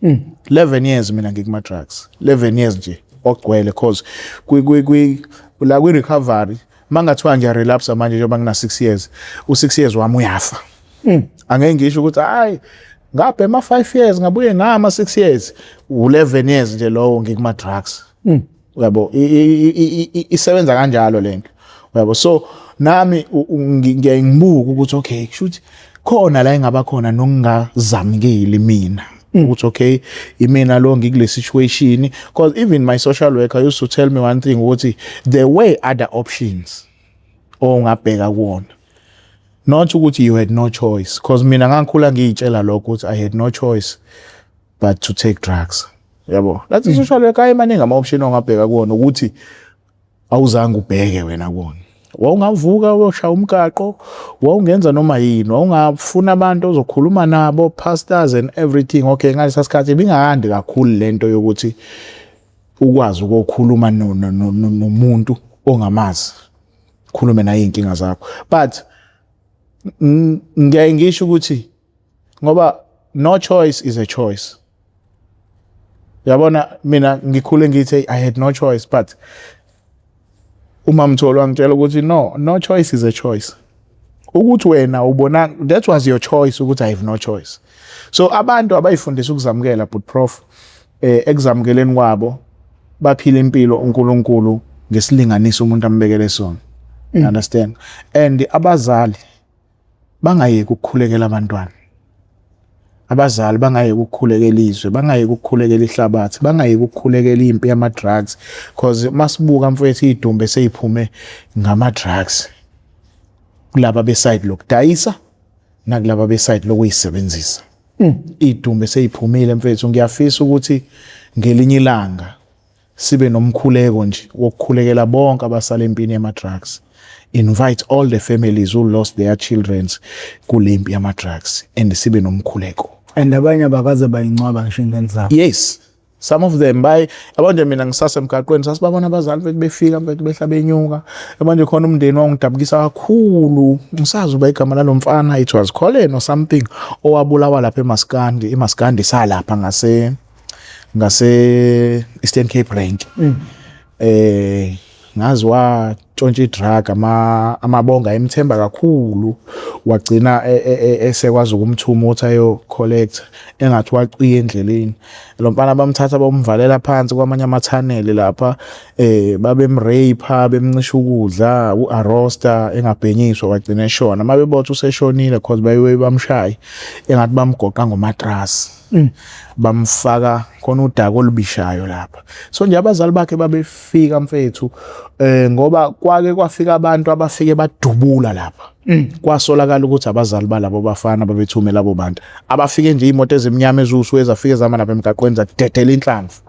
11 years mina ngikuma drugs, 11 years nje ogcwele, cause kwi kwi kwi la kwi recovery mangathiwa ngiya relapse manje njengoba ngina 6 years, u6 years wami uyafa. Angeke ngisho ukuthi hayi, ngabhema 5 years ngabuye ngama 6 years, u11 years nje lowo ngikuma drugs, uyabo? Isebenza kanjalo lento, uyabo? So nami ngiyaye ngibuka ukuthi okay, kusho ukuthi khona la engaba khona nokungazamukeli mina ukuthi okay, imina lo ngikule situation, because even my social worker used to tell me one thing ukuthi there were other options ongabheka kuwona, not ukuthi you had no choice, because mina ngangikhula ngiyitshela lokho ukuthi I had no choice but to take drugs, yabo? That's social worker, ayemaningi ama-option ongabheka kuwona, ukuthi awuzange ubheke wena kuwona. Wawungavuka uyoshaya umgaqo, wawungenza noma yini, wawungafuna abantu ozokhuluma nabo, pastors and everything. Okay, ngalesa sikhathi ibingakandi kakhulu lento yokuthi ukwazi ukukhuluma nomuntu ongamazi, khulume naye iy'nkinga zakho, but ngiyaye ngisho ukuthi ngoba no choice is a choice, yabona? Mina ngikhule ngithi I had no choice, but uma mtholo wangitshela ukuthi no, no choice is a choice, ukuthi wena ubona that was your choice ukuthi I have no choice. So abantu abayifundisa ukuzamukela, but prof, ekuzamukeleni kwabo baphila impilo uNkulunkulu ngesilinganiso umuntu ambekele sona. You understand? And abazali bangayeki ukukhulekela abantwana, abazali bangayeki ukukhulekela izwe, bangayeki ukukhulekela ihlabathi, bangayeki ukukhulekela impi yama-drugs, cause masibuka mfowethu, iy'dumbe sey'phume ngama-drugs kulaba be-side lokudayisa nakulaba be-side lokuyisebenzisa. Iy'dumbe sey'phumile mfethu. Ngiyafisa ukuthi ngelinye ilanga sibe nomkhuleko nje wokukhulekela bonke abasala empini yama-drugs, invite all the families who lost their children kule mpi yama-drugs and sibe nomkhuleko. And abanye abakaze bayincwaba ngisho ingane zabo. Yes, some of them bay yabo nje, mina ngisasemgaqweni sasibabona abazali bethu befika bethu behla benyuka. Yabo nje, khona umndeni wangidabukisa kakhulu, ngisazi uba igama lalo mfana, it was Colin or something, owabulawa lapha eMaskandi, iMaskandi salapha ngase Eastern Cape Rank. Ngazi watshontsha i-drug, amabonga emthemba kakhulu, wagcina esekwazi ukumthuma ukuthi ayo collect, engathi waciya endleleni lo mfana, bamthatha bamvalela phansi kwamanye amathaneli lapha, babemrape, bemncisha ukudla, u-arresta engabhenyiswa, wagcina eshona. Mabebotha useshonile, cause baye bamshaye, engathi bamgoqa ngomatrasi, bamfaka khona udaka olubishayo lapha. So nje abazali bakhe babefika mfethu, ngoba kwake kwafika abantu abafike badubula lapha, kwasolakala ukuthi abazali balabo bafana babethume labo bantu abafike nje, imoto ezimnyama eziwusuke zafike zama lapha emgaqweni zadedela inhlamvu.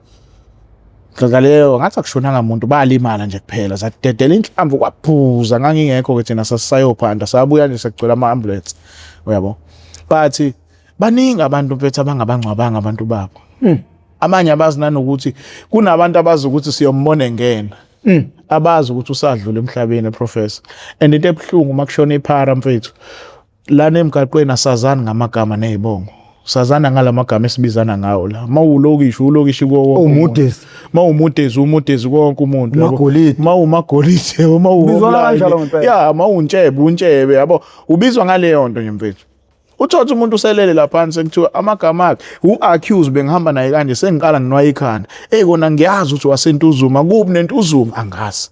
Nhlanhla leyo ngathi akushonanga muntu, balimala nje kuphela. Zadedela inhlamvu kwaphuza, ngangingekho ke, thina sasisayophanda, sabuya nje sekugcwele ama-ambulance, uyabo? But baningi abantu mfethu abangabangcwabanga abantu babo. Abanye abazi nanokuthi kunabantu abazi ukuthi siyombona engena, abazi ukuthi usadlula emhlabeni, professor. And into ebuhlungu uma kushona iphara mfethu lana emgaqweni, asazani ngamagama nezibongo, sazana ngalamagama esibizana ngawo la. Mawulokishi, ulokishi kuwo wonke umuntu. Umudesi. Mawumudezi, umudezi konke umuntu, yabo. Umagolide. Mawumagolide, Ubizwana kanjalo ngempela. Ya, mawuntshebe, untshebe, yabo, ubizwa ngaleyo nto nje mfethu. Uthotha umuntu uselele laphansi, sekuthiwa amagama akhe u-accuse, bengihamba naye kanje, sengiqala nginwaye ikhanda. Eyi, kona ngiyazi ukuthi waseNtuzuma, kuphi neNtuzuma angazi,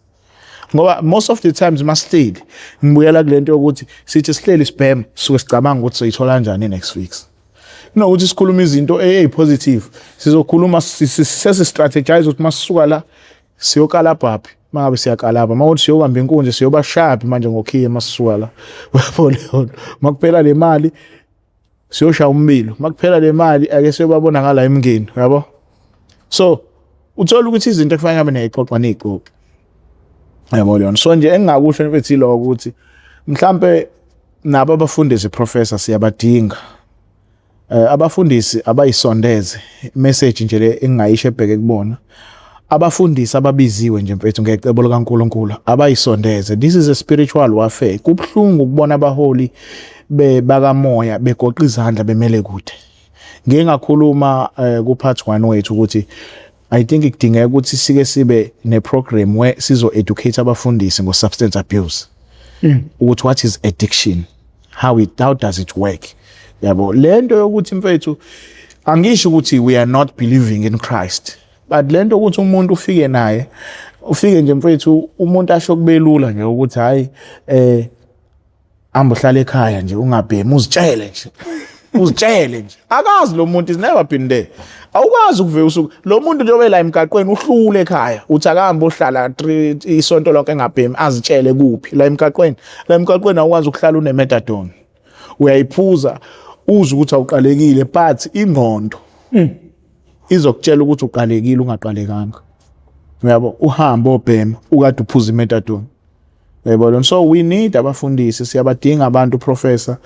ngoba most of the times masihleli, ngibuyela kule nto yokuthi sithi sihleli sibhema, suke sicabanga ukuthi soyithola kanjani i-next fix, kunokuthi sikhulume izinto eyi-positive. Sizokhuluma sesi-strategize ukuthi masisuka la siyokalabhaphi, mangabe siyakalapha, mawuthi siyobamba inkunzi, siyobashaphi manje ngokhiye masisuka la, uyabo leyo nto. Makuphela le mali siyoshaya umbilo, makuphela le mali ake siyobabona ngala emngeni, uyabo. So uthola ukuthi izinto ekufanele ngabe niyayixoxa niyixoxe, yabo leyo. So nje engingakusho mfethu iloko ukuthi mhlambe nabo abafundisi, professor, siyabadinga. Abafundisi abayisondeze, message nje le engingayisho ebheke kubona abafundisi ababiziwe nje mfethu ngecebo likaNkuluNkulu, abayisondeze. This is a spiritual warfare. Kubhlungu ukubona abaholi bakamoya begoqa izandla bemele kude. Ngike ngakhuluma ku part 1 wethu ukuthi I think kudingeka ukuthi sike sibe ne program where sizo educate abafundisi ngo substance abuse, ukuthi what is addiction, how does it work, yabo lento yokuthi mfethu, angisho ukuthi we are not believing in Christ, but lento ukuthi umuntu ufike naye, ufike nje mfethu, umuntu asho kubelula nje ukuthi hayi, hamba uhlala ekhaya nje, ungabhemi, uzitshele nje, uzitshele nje. Akazi lo muntu, is never been there. Awukwazi ukuve usuku lo muntu njengoba la emgaqweni uhlule ekhaya, uthi akahambe ohlala isonto lonke engabhemi, azitshele kuphi la emgaqweni. La emgaqweni awukwazi ukuhlala une-methadone, uyayiphuza uze ukuthi awuqalekile, but ingqondo izokutshela ukuthi uqalekile ungaqalekanga, uyabo. Uhambe obhema ukade uphuza i-methadone, uyabona. So we need abafundisi, siyabadinga abantu, professor.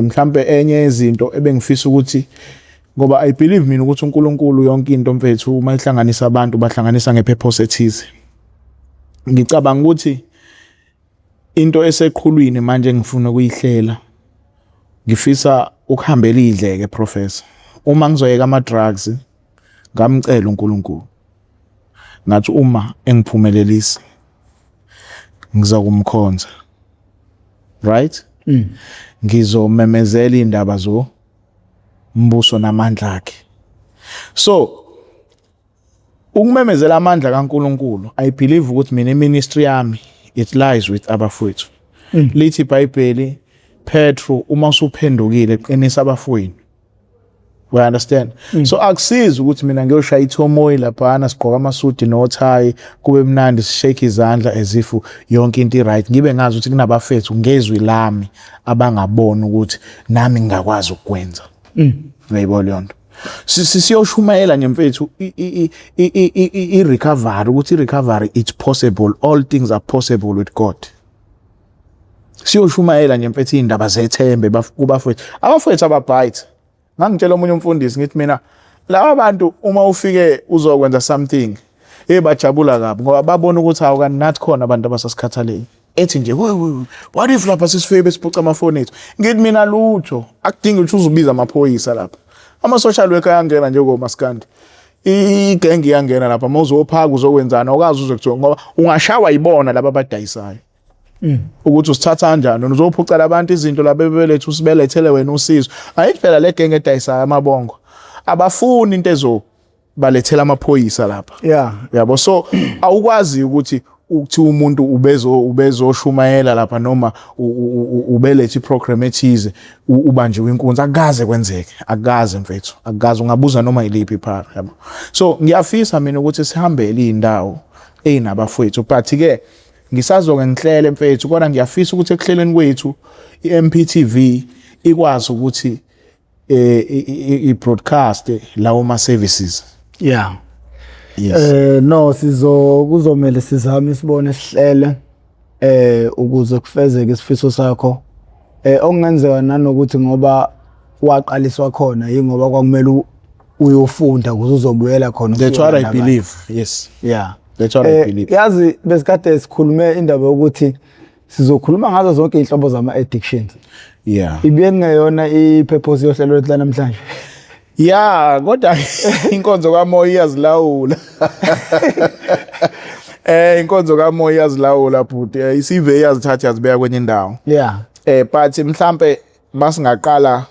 Mhlambe enye izinto ebengifisa ukuthi, ngoba I believe mina ukuthi uNkulunkulu yonke into mfethu uma ihlanganisa abantu, bahlanganisa ngepurpose ethize. Ngicabanga ukuthi into eseqhulwini manje engifuna ukuyihlela, ngifisa ukuhambela idleke, professor. Uma ngizoyeka ama drugs, ngamcela uNkulunkulu ngathi uma engiphumelelisa ngizokumkhonza, right? Ngizomemezela indaba zo mbuso namandla akhe. So ukumemezela amandla kaNkuluNkulu, I believe ukuthi mina ministry yami, it lies with abafowethu. Lithi iBhayibheli, Petro, uma usuphendukile qinisa abafowenu. We understand? So akusizi ukuthi mina ngiyoshaya ithomoyi laphana, sigqoka amasudi nothayi, kube mnandi, sishake izandla as if yonke into i-right, ngibe ngazi ukuthi kunabafethu ngezwi lami abangaboni ukuthi nami ngingakwazi ukukwenza. Uyayibona leyo nto? Siyoshumayela nje mfethu i-recovery, ukuthi i-recovery, it's possible, all things are possible with God. Siyoshumayela nje mfethu iy'ndaba zethembe kubafowethu, abafowethu ababhayithe. Ngangitshela omunye umfundisi ngithi mina laba bantu uma ufike uzokwenza something, hey, bajabula kabi ngoba babona ukuthi hawu, kanti nathi khona abantu abasasikhathaleli. Ethi nje, "What if lapha sisifike besiphuca amafoni ethu?" Ngithi mina lutho, akudingi ukuthi uzubiza amaphoyisa lapha, ama-social worker ayangena njengomaskandi, igenge iyangena lapha. Uma uzophaka uzokwenzani, awukazi uze kuthiwa ngoba ungashawa yibona laba abadayisayo ukuthi usithatha kanjani wena, uzophuca labantu izinto laba bebelethu, usibelethele wena usizo. Ayithi phela le genge edayisayo amabongo abafuni into ezo balethela amaphoyisa lapha. Yabo, so awukwazi ukuthi ukuthi umuntu ubezoshumayela lapha noma ubelethe iprogram ethize ubanjiwe inkunzi. Akukaze kwenzeke, akukaze mfethu, akukaze. Ungabuza noma yiliphi iphara, yabo. So ngiyafisa mina ukuthi sihambele iy'ndawo ey'nabafowethu, but ke ngisazoke ngihlele mfethu, kodwa ngiyafisa ukuthi ekuhleleni kwethu i-MPTV ikwazi ukuthi i-broadcast lawo ma services. Yes. No, sizo kuzomela sizame sibone sihlele ukuze kufezeke isifiso sakho. Okungenzeka nanokuthi ngoba waqaliswa khona yingoba kwakumele uyofunda ukuze uzobuyela khona. That's what I believe, yes. That's what I believe. Yazi besikade sikhulume indaba yokuthi sizokhuluma ngazo zonke inhlobo zama addictions. Ibiye ngeyona i-purpose yohlelo lwethu namhlanje. Yeah, kodwa inkonzo kamoya iyazilawula. Inkonzo kamoya iyazilawula bhuti. Isive iyazithatha yazibeka kwenye indawo. But mhlambe Masingaqala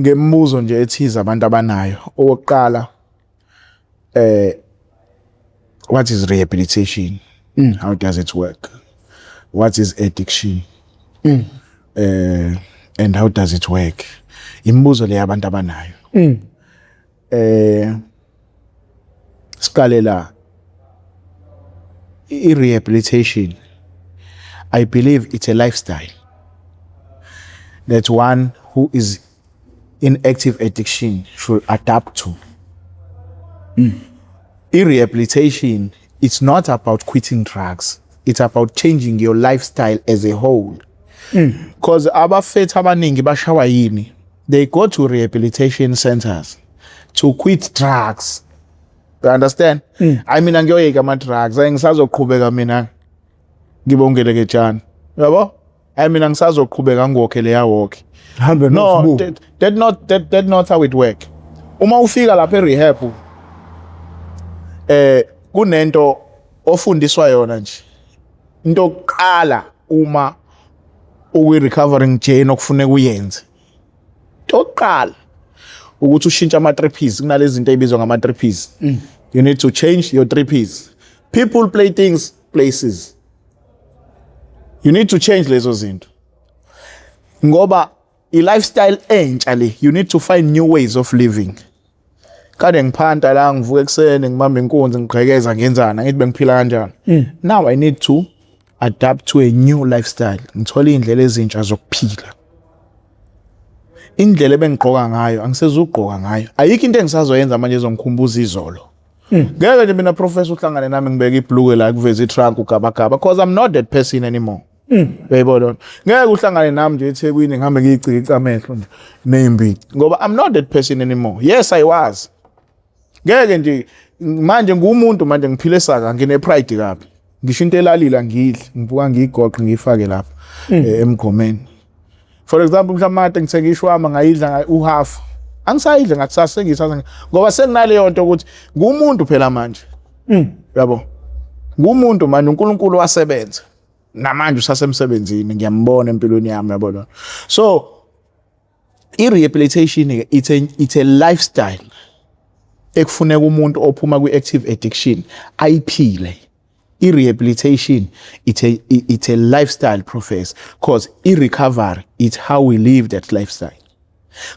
ngemibuzo nje ethize abantu abanayo. Owokuqala, what is rehabilitation? How does it work? What is addiction? And how does it work? Imibuzo le abantu abanayo. Siqale la, i-rehabilitation, I believe it's a lifestyle that one who is in active addiction should adapt to. I-rehabilitation, it's not about quitting drugs, it's about changing your lifestyle as a whole, because abafethu abaningi bashawa yini? They go to rehabilitation centers to quit drugs, you understand? I mina ngiyoyeka ama-drugs, ayi, ngisazoqhubeka mina ngibongelekejana, yabo, hayi, mina ngisazoqhubeka ngokhe leya wokhe. Hambe No, nosibu. that not how it work. Uma ufika lapha e-rehab, kunento ofundiswa yona nje. Into yokuqala uma ukwi recovering journey okufuneka uyenze. Into yokuqala ukuthi ushintshe ama 3 Ps. Kunalezi zinto ezibizwa ngama 3 Ps. You need to change your 3 Ps. People, play things, places. You need to change lezo zinto. Ngoba i-lifestyle entsha le, you need to find new ways of living. Kade ngiphanta la, ngivuka ekuseni, ngibamba inkunzi, ngigqekeza, ngenzana, ngithi bengiphila kanjani. Now I need to adapt to a new lifestyle, ngithola iy'ndlela ezintsha zokuphila. Indlela ebengigqoka ngayo angisezugqoka ngayo, ayikho into engisazoyenza manje ezongikhumbuza izolo. Ngeke nje mina, professor, uhlangane nami ngibeke ibhulukwe la kuveza i-trunk ugabagaba, because I'm not that person anymore, uyayibona lona? Ngeke uhlangane nami nje eThekwini ngihambe ngiyicikica amehlo nje ney'mbili, ngoba I'm not that person anymore. Yes, I was. Ngeke nje manje, ngumuntu manje ngiphile saka, ngine pride kabi. Ngisho into elalile angidli, ngivuka ngiyigoqe, ngiyifake lapha emgqomeni. For example, mhlawumbe made ngithenga ishwama, ngayidla uhalf, angisayidle ngakusasa, sengiyithatha ngoba senginaleyo nto ukuthi ngumuntu phela manje, yabo, ngumuntu manje. uNkulunkulu wasebenza namanje, usasemsebenzini, ngiyambona empilweni yami, yabona. So i-rehabilitation ke, it's a lifestyle ekufuneka umuntu ophuma kwi-active addiction ayiphile. I-rehabilitation, it's a lifestyle, professor, because i-recovery, it's how we live that lifestyle.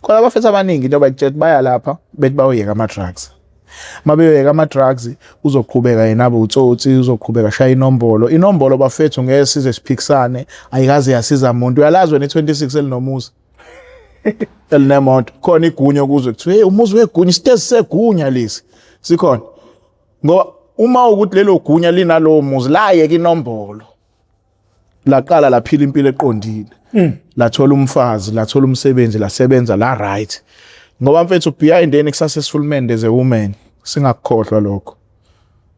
Kodwa abafethu abaningi, into bayitshela, baya lapha bethi bayoyeka ama-drugs. Mabeyoyeka ama-drugs, uzoqhubeka yena abe utsotsi, uzoqhubeka shaya inombolo. Inombolo, bafethu, ngeke size siphikisane, ayikaze yasiza muntu. Uyalazi wena i-26 elinomuzi elinemoto khona, igunya kuze kuthiwe, hey, umuzi wegunya, isitezi segunya lesi sikhona, ngoba uma ukuthi lelo gunya linalowo muzi layeka inombolo, laqala laphila impilo eqondile, lathola umfazi, lathola umsebenzi, lasebenza la, right? Ngoba mfethu, behind any successful man there's a woman, singakukhohlwa lokho.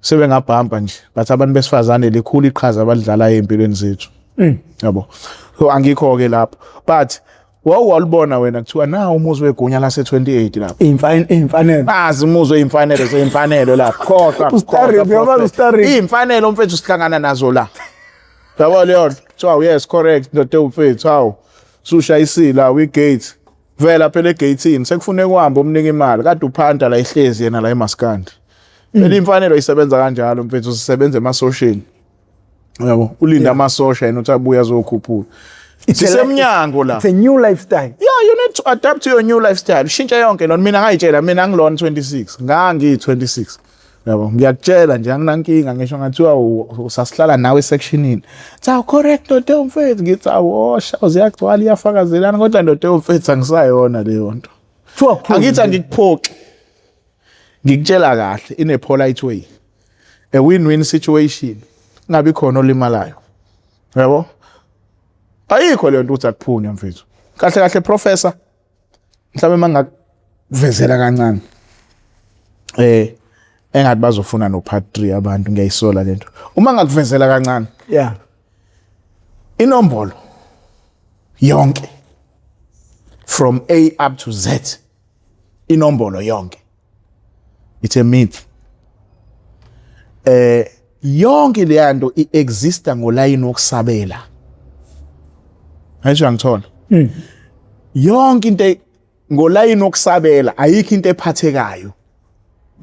Sebengabhampa nje, but abantu besifazane likhulu iqhaza abalidlalayo empilweni zethu, yabo. So angikho ke lapho, but wawalibona wena kuthiwa na umuzi wegunya lase 28 lapho. Imfanelo. Nazi umuzi weyimfanelo, zeyimfanelo lapho, khohlwa. Ustarik, uyamazi uStarik? Iy'mfanelo, mfethu, sihlangana nazo la, yabo. Leyo nto kuthiwa, yes, correct, ndoda ewumfethu, hawu, sushayisile awu igate, vela phela egate-ini, sekufuneka uhambe umnika imali kade uphanta la, ihlezi yena la emaskandi phela. Imfanelo isebenza kanjalo, mfethu, sisebenza emasosheni, yabo, ulinda amasosha yena uthi abuye azokhuphula. Sisemnyango la. It's a new lifestyle. Yeah, you need to adapt to your new lifestyle, ushintshe yonke lona. Mina ngayitshela, mina ngilona 26, ngangiyi-26, yabo, ngiyakutshela nje, anginankinga. Ngisho ngathiwa usasihlala nawe esectionini, cha, correct, ndoda mfethu, ngithi awosha uziyagcwala, iyafakazelana, kodwa ndoda mfethu, angisayona leyo nto. Kuthiwa phuzu. Angithi angikuphoxi, ngikutshela kahle in a polite way, a win-win situation, kungabi khona olimalayo, yabo. Ayikho leyo nto ukuthi akuphunywa, mfethu. Kahle kahle, professor, mhlawumbe mangakuvezela kancane, engathi bazofuna no part 3 abantu, ngiyayisola lento uma ngakuvezela kancane. Inombolo yonke from A up to Z, inombolo yonke, it's a myth. Yonke leya nto iexista ngolayini wokusabela, ayisho, angithola. Yonke into ngolayini wokusabela, ayikho into ephathekayo.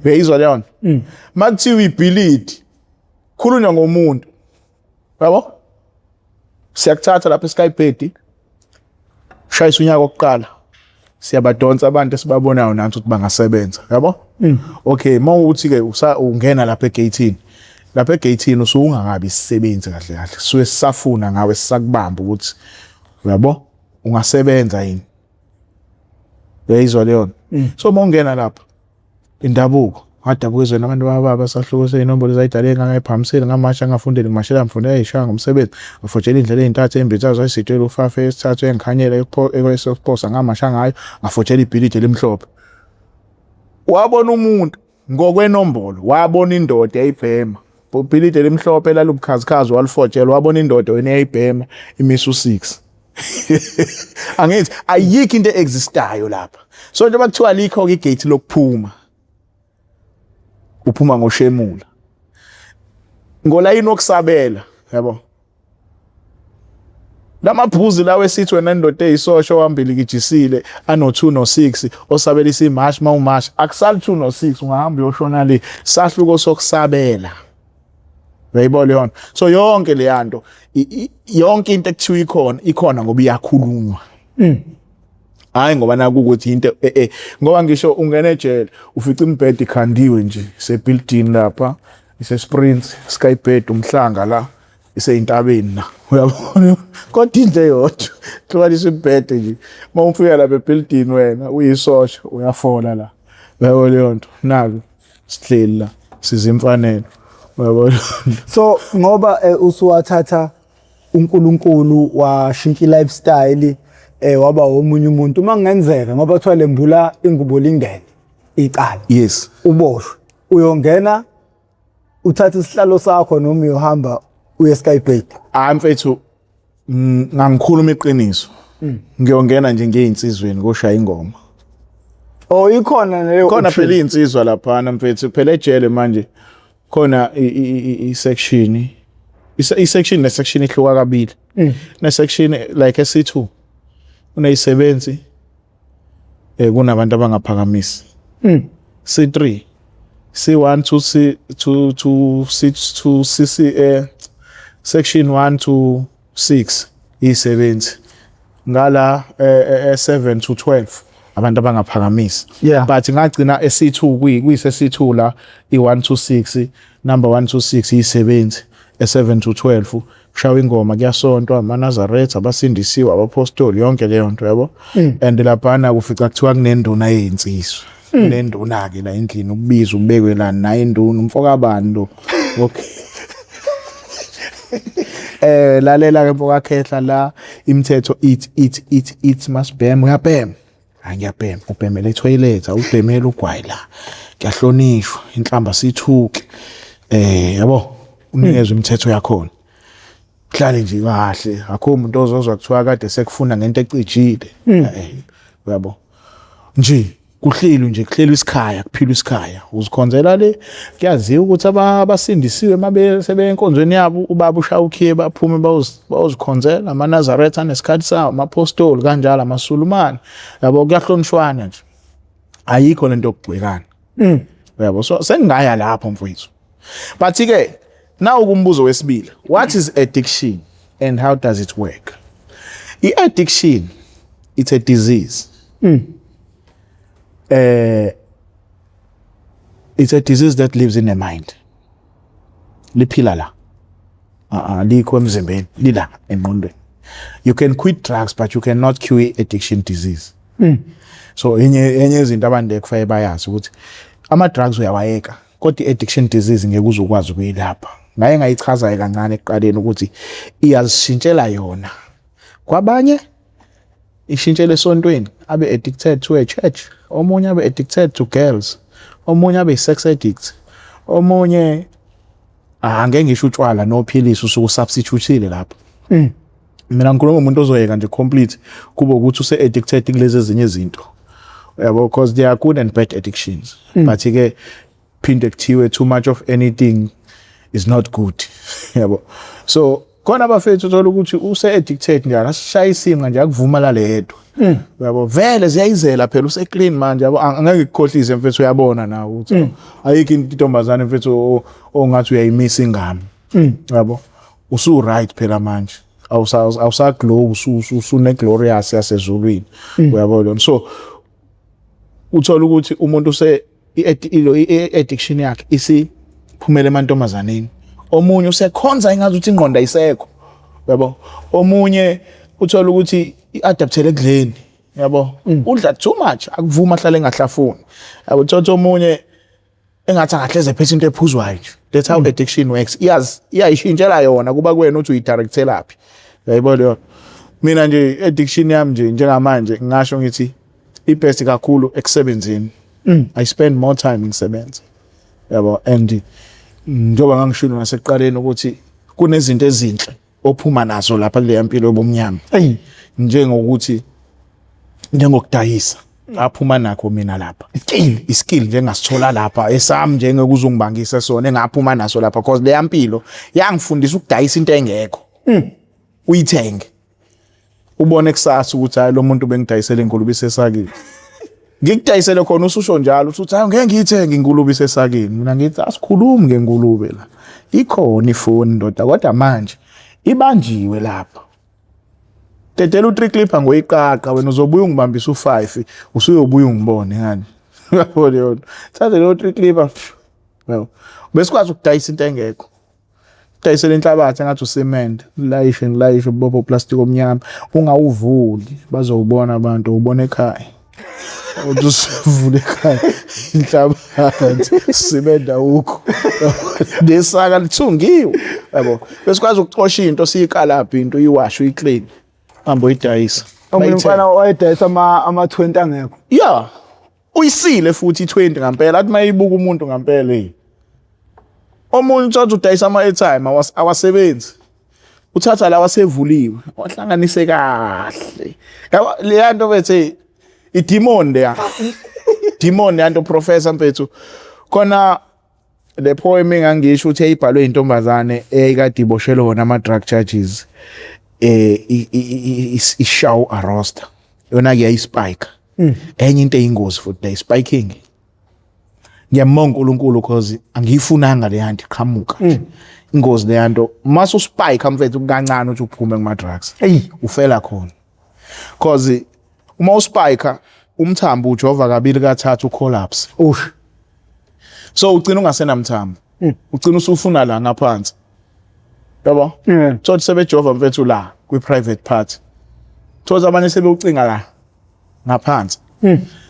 Uyayizwa leyo nto? Makuthiwa ibhilidi, khulunywa ngomuntu, yabo, siyakuthatha lapha eSkybed, shayisa unyaka wokuqala, siyabadonsa abantu esibabonayo nansi ukuthi bangasebenza, yabo. Okay, mawuthi ke ungena lapha egate, lapha egate usungakabi isisebenzi kahle kahle, suke sisafuna ngawe, sisakubamba ukuthi, uyabo, ungasebenza yini. Uyayizwa leyo? So mawungena lapha, indabuko ngadabuka ezweni abantu bababa sahluko seyinombolo zayidala engangayiphamiseli ngamasha ngafundeli ngimashela ngifundela eyishaya ngomsebenzi ngafotshela indlela ey'ntathu ey'mbili zazo zayisitshela ufafe esithathu engikhanyela esokuphosa ngamasha ngayo ngafotshela ibhilidi elimhlophe. Wabona umuntu ngokwenombolo, wabona indoda eyayibhema ibhilidi elimhlophe elalubukhazikhazi, walifotshela, wabona indoda wena eyayibhema imisa u-6. Angithi ayikho into existayo lapha. So njengoba kuthiwa alikho-ke igate lokuphuma, uphuma ngoshemula ngolayini wokusabela, yabo, lamabhuzi lawo esithi wena indoda eyisosho ohambile ano 2 no 6 osabelisa imash, mawumash akusali 2 no 6, ungahamba uyoshona le sahluko sokusabela. Uyayibona leyo nto? So yonke leya nto, yonke into ekuthiwa ikhona, ikhona ngoba iyakhulunywa, hayi ngoba naku ukuthi into ngoba ngisho ungena ejele ufica imibhede ikhandiwe nje sebuilding lapha, ise-Sprint, Skybed, Umhlanga la, iseyintabeni la, uyabona, kodwa into eyodwa, hlukanisa imibhede nje. Uma ufika lapha ebuilding wena uyisosha, uyafola la, uyabona leyo nto? Naku sihleli la sizimfanelo, uyabona? So ngoba usuwathatha uNkulunkulu, washintsha i-lifestyle, waba omunye umuntu, uma kungenzeka, ngoba kuthiwa lembula ingubo lingene icala, uboshwe, uyongena uthathe isihlalo sakho noma uyohamba uye Skybed? Hayi mfethu, ngangikhuluma iqiniso, ngiyongena nje ngiyinsizweni koshaya ingoma. Oh, ikhona leyo Khona option. phela iy'nsizwa laphana mfethu, phela ejele manje khona i-section, i-section ne-section ihluka kabili. Ne-section like esi-2 kuneyisebenzi, kunabantu abangaphakamisi. C3, C1 to C 2 to 6 to C C section 1 to 6 isebenzi, ngala 7 to 12 abantu abangaphakamisi. But ngagcina esi2, kuyise C2 la, i1 to 6, number 1 to 6 isebenzi, e7 to 12 kushawa ingoma, kuyasontwa, amaNazaretha, abasindisiwe, abapostoli, yonke leyo nto, yabo. And laphana kufica kuthiwa kunenduna yeyinsizwa, kunenduna ke la endlini, ukubiza ubekwe la naye induna, umfokabani lo? Okay, lalela ke mfokakhehla, la imithetho ithi ithi ithi ithi masibhema, uyabhema? Hayi, ngiyabhema. Ubhemela etoilet, awubhemela ugwayi la, kuyahlonishwa, inhlamba sithuke, yabo, unikezwe imithetho yakhona, hlale nje kahle, akho umuntu ozozwa kuthiwa kade sekufuna ngento ecijile, uyabo nje, kuhlelwe nje, kuhlelwe isikhaya, kuphilwa isikhaya, uzikhonzela le. Kuyaziwa ukuthi abasindisiwe mabe sebenkonzweni yabo, ubaba ushaya ukhiye, baphume bayozikhonzela. amaNazaretha anesikhathi sawo, amapostoli kanjalo, amaSulumane, yabo, kuyahlonishwana nje, ayikho lento yokugxekana, uyabo. So sengingaya lapho mfowethu, but ke now kumbuzo wesibili, what is addiction and how does it work? I-addiction, it's a disease. It's a disease that lives in the mind, liphila la, alikho emzimbeni, lila engqondweni. You can quit drugs but you cannot cure addiction disease. So enye izinto abantu ekufanele bayazi ukuthi ama drugs uyawayeka, kodwa i-addiction disease ngeke uze ukwazi ukuyilapha. Ngaye ngayichaza kancane ekuqaleni ukuthi iyazishintshela yona. Kwabanye ishintshele esontweni, abe addicted to a church, omunye abe addicted to girls, omunye abe sex addict, omunye, angeke ngisho utshwala nophilisi usuke usubstituteile lapho. Mina ngikhuluma umuntu ozoyeka nje complete, kube ukuthi use addicted kulezi ezinye izinto, yabo, because there are good and bad addictions. But ke phinde kuthiwe too much of anything is not good, yabo. So Khona abafethu uthola ukuthi use-addicted njalo, asishaya isinqa nje, akuvuma lale yedwa. Uyabo, vele ziyayizela phela, use-clean manje, yabo. Angeke ngikukhohlise mfethu, uyabona nawe ukuthi ayikho intombazane mfethu ongathi uyayimisa ingane. Yabo, usu-right phela manje, awusa-glow, usune-glorious yasezulwini, uyabo lona. So uthola ukuthi umuntu use i-addiction yakhe isiphumela emantombazaneni, omunye usekhonza ingathi ukuthi ingqondo ayisekho, yabo. Omunye uthola ukuthi i-adaptele ekudleni, yabo, udla too much, akuvuma ahlale engahlafuni, yabo. Uthola omunye engathi angahleze ephethe into ephuzwayo nje. That's how addiction works. Iyazi, iyayishintshela yona, kuba kuwena ukuthi uyidirectelaphi, uyayibona leyo. Mina nje, addiction yami nje njengamanje, ngingasho ngithi i-best kakhulu ekusebenzeni. I spend more time ngisebenza, yabo. And njengoba ngangishilo nasekuqaleni ukuthi kunezinto ezinhle ophuma nazo lapha kuleya mpilo yobumnyama, njengokuthi njengokudayisa, aphuma nakho mina lapha. Skill. Iskill nje engasithola lapha esami, njengeke uzungibangise sona, engaphuma naso lapha, because leya mpilo yangifundisa ukudayisa into engekho, uyithenge, ubone kusasa ukuthi hayi, lo muntu bengidayisela ingulube isesakini, ngikudayisele khona, ususho njalo usuthi hayi, ngeke ngiyithenge ingulube isesakini. Mina ngithi asikhulumi ngengulube la, ikhona ifoni ndoda, kodwa manje ibanjiwe lapha, dedela u-3 clipper ngoyiqaqa, wena uzobuya ungibambisa u-5, usuyobuya ungibone ngani, uyabona yona. Thathe leyo 3 clipper, yabo, besikwazi ukudayisa into engekho, dayisela inhlabathi engathi ucement, layishe, ngilayishe, ubophe uplastic omnyama, ungawuvuli, bazowubona abantu, ubona ekhaya uthi usuvule ekhaya inhlabathi, cement awukho, nesaka lithungiwe, yabo. Besikwazi ukucosha into, siyikalaphi into, uyiwashe, uyiclean, hambe uyidayisa. Omunye Bayithenge. umfana wayedayisa ama 20 angekho. Ya, uyisile futhi i-20 ngampela, athi mayibuka umuntu ngampela, hey. Omunye uthatha udayisa ama-airtime awasebenzi, uthatha lawa asevuliwe, wahlanganise kahle, yabo. Leya nto bethe idemon, leya demon, leya nto, professor mfethu. Khona le poem engangisho ukuthi yayibhalwe intombazane eyayikade iboshelwe wona ama-drug charges, ishaw arrosta yona ke, yayispike enye into eyingozi futhi le spiking. Ngiyambonga uNkulunkulu cause angiyifunanga le yanto iqhamuka nje, ingozi le yanto. Mase uspike mfethu kancane uthi uphume kuma drugs, ufela khona, cause uma uspike umthambo ujova kabili kathathu, collapse. Ush. So ugcina ungasenamthambo, ugcina usufuna la ngaphansi, yabo. Thothi sebejova mfethu la kwi private part, thothi abanye sebewucinga la ngaphansi.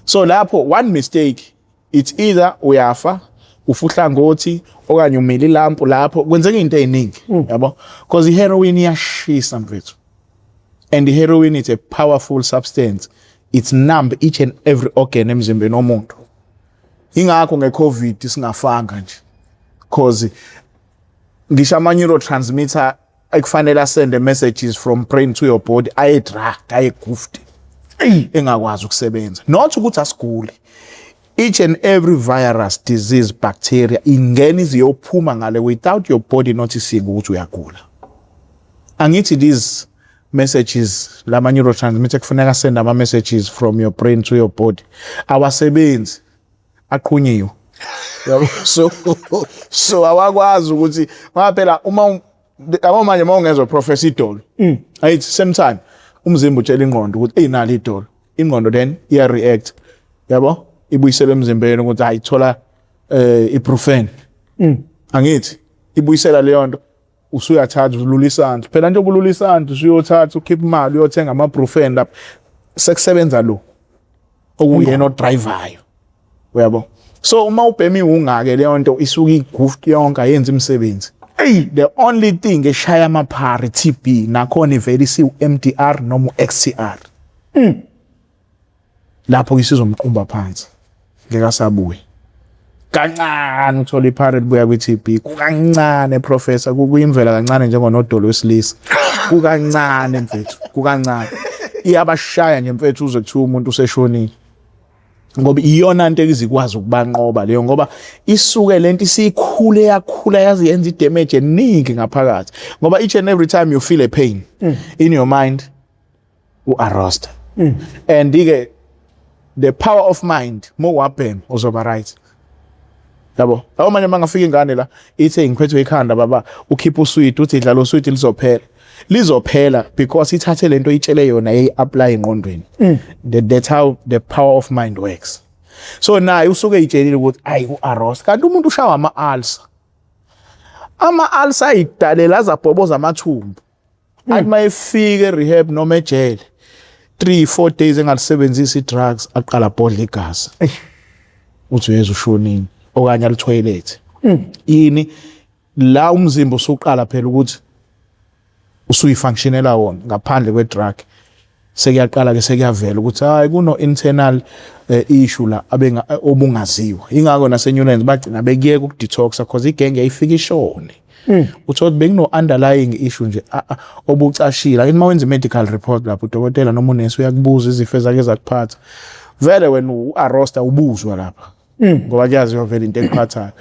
So lapho one mistake, it's either uyafa, ufuhlangothi, okanye umila ilampu lapho, kwenzeka into eziningi, yabo, because iheroin iyashisa mfethu, and heroin is a powerful substance. It's numb each and every organ emzimbeni womuntu. Ingakho ngeCovid singafanga nje, cause ngisho ama neurotransmitter ekufanele asende messages from brain to your body aye drugged, aye goofed, engakwazi ukusebenza. Not ukuthi asiguli, each and every virus, disease, bacteria ingena iziyophuma ngale without your body noticing ukuthi uyagula. Angithi these messages, lama neurotransmitter kufuneka send ama messages from your brain to your body, awasebenzi, aqhunyiwe, yabo. So awakwazi ukuthi ngoba phela uma yabo manje uma ungezwa professor idolo, ayithi same time umzimba utshela ingqondo ukuthi hey, nali idolo. Ingqondo then iya react, yabo, ibuyisele emzimbeni ukuthi hayi, thola ibuprofen. Angithi ibuyisela leyo nto, usuyathatha ulula isandla phela, nje ubulula isandla, usuyothatha ukhipha imali, uyothenga ama-brufen lapha, sekusebenza lo okuyena odrivayo, uyabo. So uma ubhema iwungake, leyo nto isuke igoofed yonke, ayenzi imisebenzi. The only thing eshaya amaphari TB, nakhona ivele isiwu-MDR noma u-XTR, lapho isizomqumba phansi, ngeke asabuye. Kancane uthola iphari libuya kwi-TB, kukancane professor, kuyimvela kancane, njengonodolo wesilisa, kukancane mfethu, kukancane. Iyabashaya nje mfethu, uze kuthiwa umuntu useshonile. Ngoba iyona nto ekizikwazi ukubanqoba leyo, ngoba isuke lento isikhule yakhula yazi yenza idamage eningi ngaphakathi, ngoba each and every time you feel a pain in your mind, u-arrest and ke the power of mind, mowabhema uzoba right, yabo. Lawo manje mangafika ingane la ithe, "Ngiphethwe ikhanda, baba," ukhipha uswidi, uthi, "Dlala uswidi, lizophela." Lizophela because ithathe lento itshele yona, yayi-apply engqondweni. That's how the power of mind works. So naye usuke eyitshelile ukuthi ayi, u-arrest, kanti umuntu ushawa ama-ulcer. Ama-ulcer ayidalela azabhoboza amathumbu, athi mayefika e-rehab noma ejele, 3 4 days engalisebenzisi i-drugs, aqala bhodla igazi, uthi uyeza ushonini okanye alithoyilethe yini la. Umzimba usuqala phela ukuthi usuyifunctionela wona ngaphandle kwe-drug. Sekuyaqala ke, sekuyavela ukuthi hayi, kuno internal issue la abenga obungaziwa. Ingakho nase Newlands bagcina bekuyeka ukudetoxa, because igenge yayifika ishone, uthola bekuno underlying issue nje obucashile. Ake uma wenza medical report lapho, udokotela noma unesi uyakubuza izifo ezake zakuphatha. Vele wena u-arresta ubuzwa lapha ngoba kuyaziwa vele into ekuphathayo.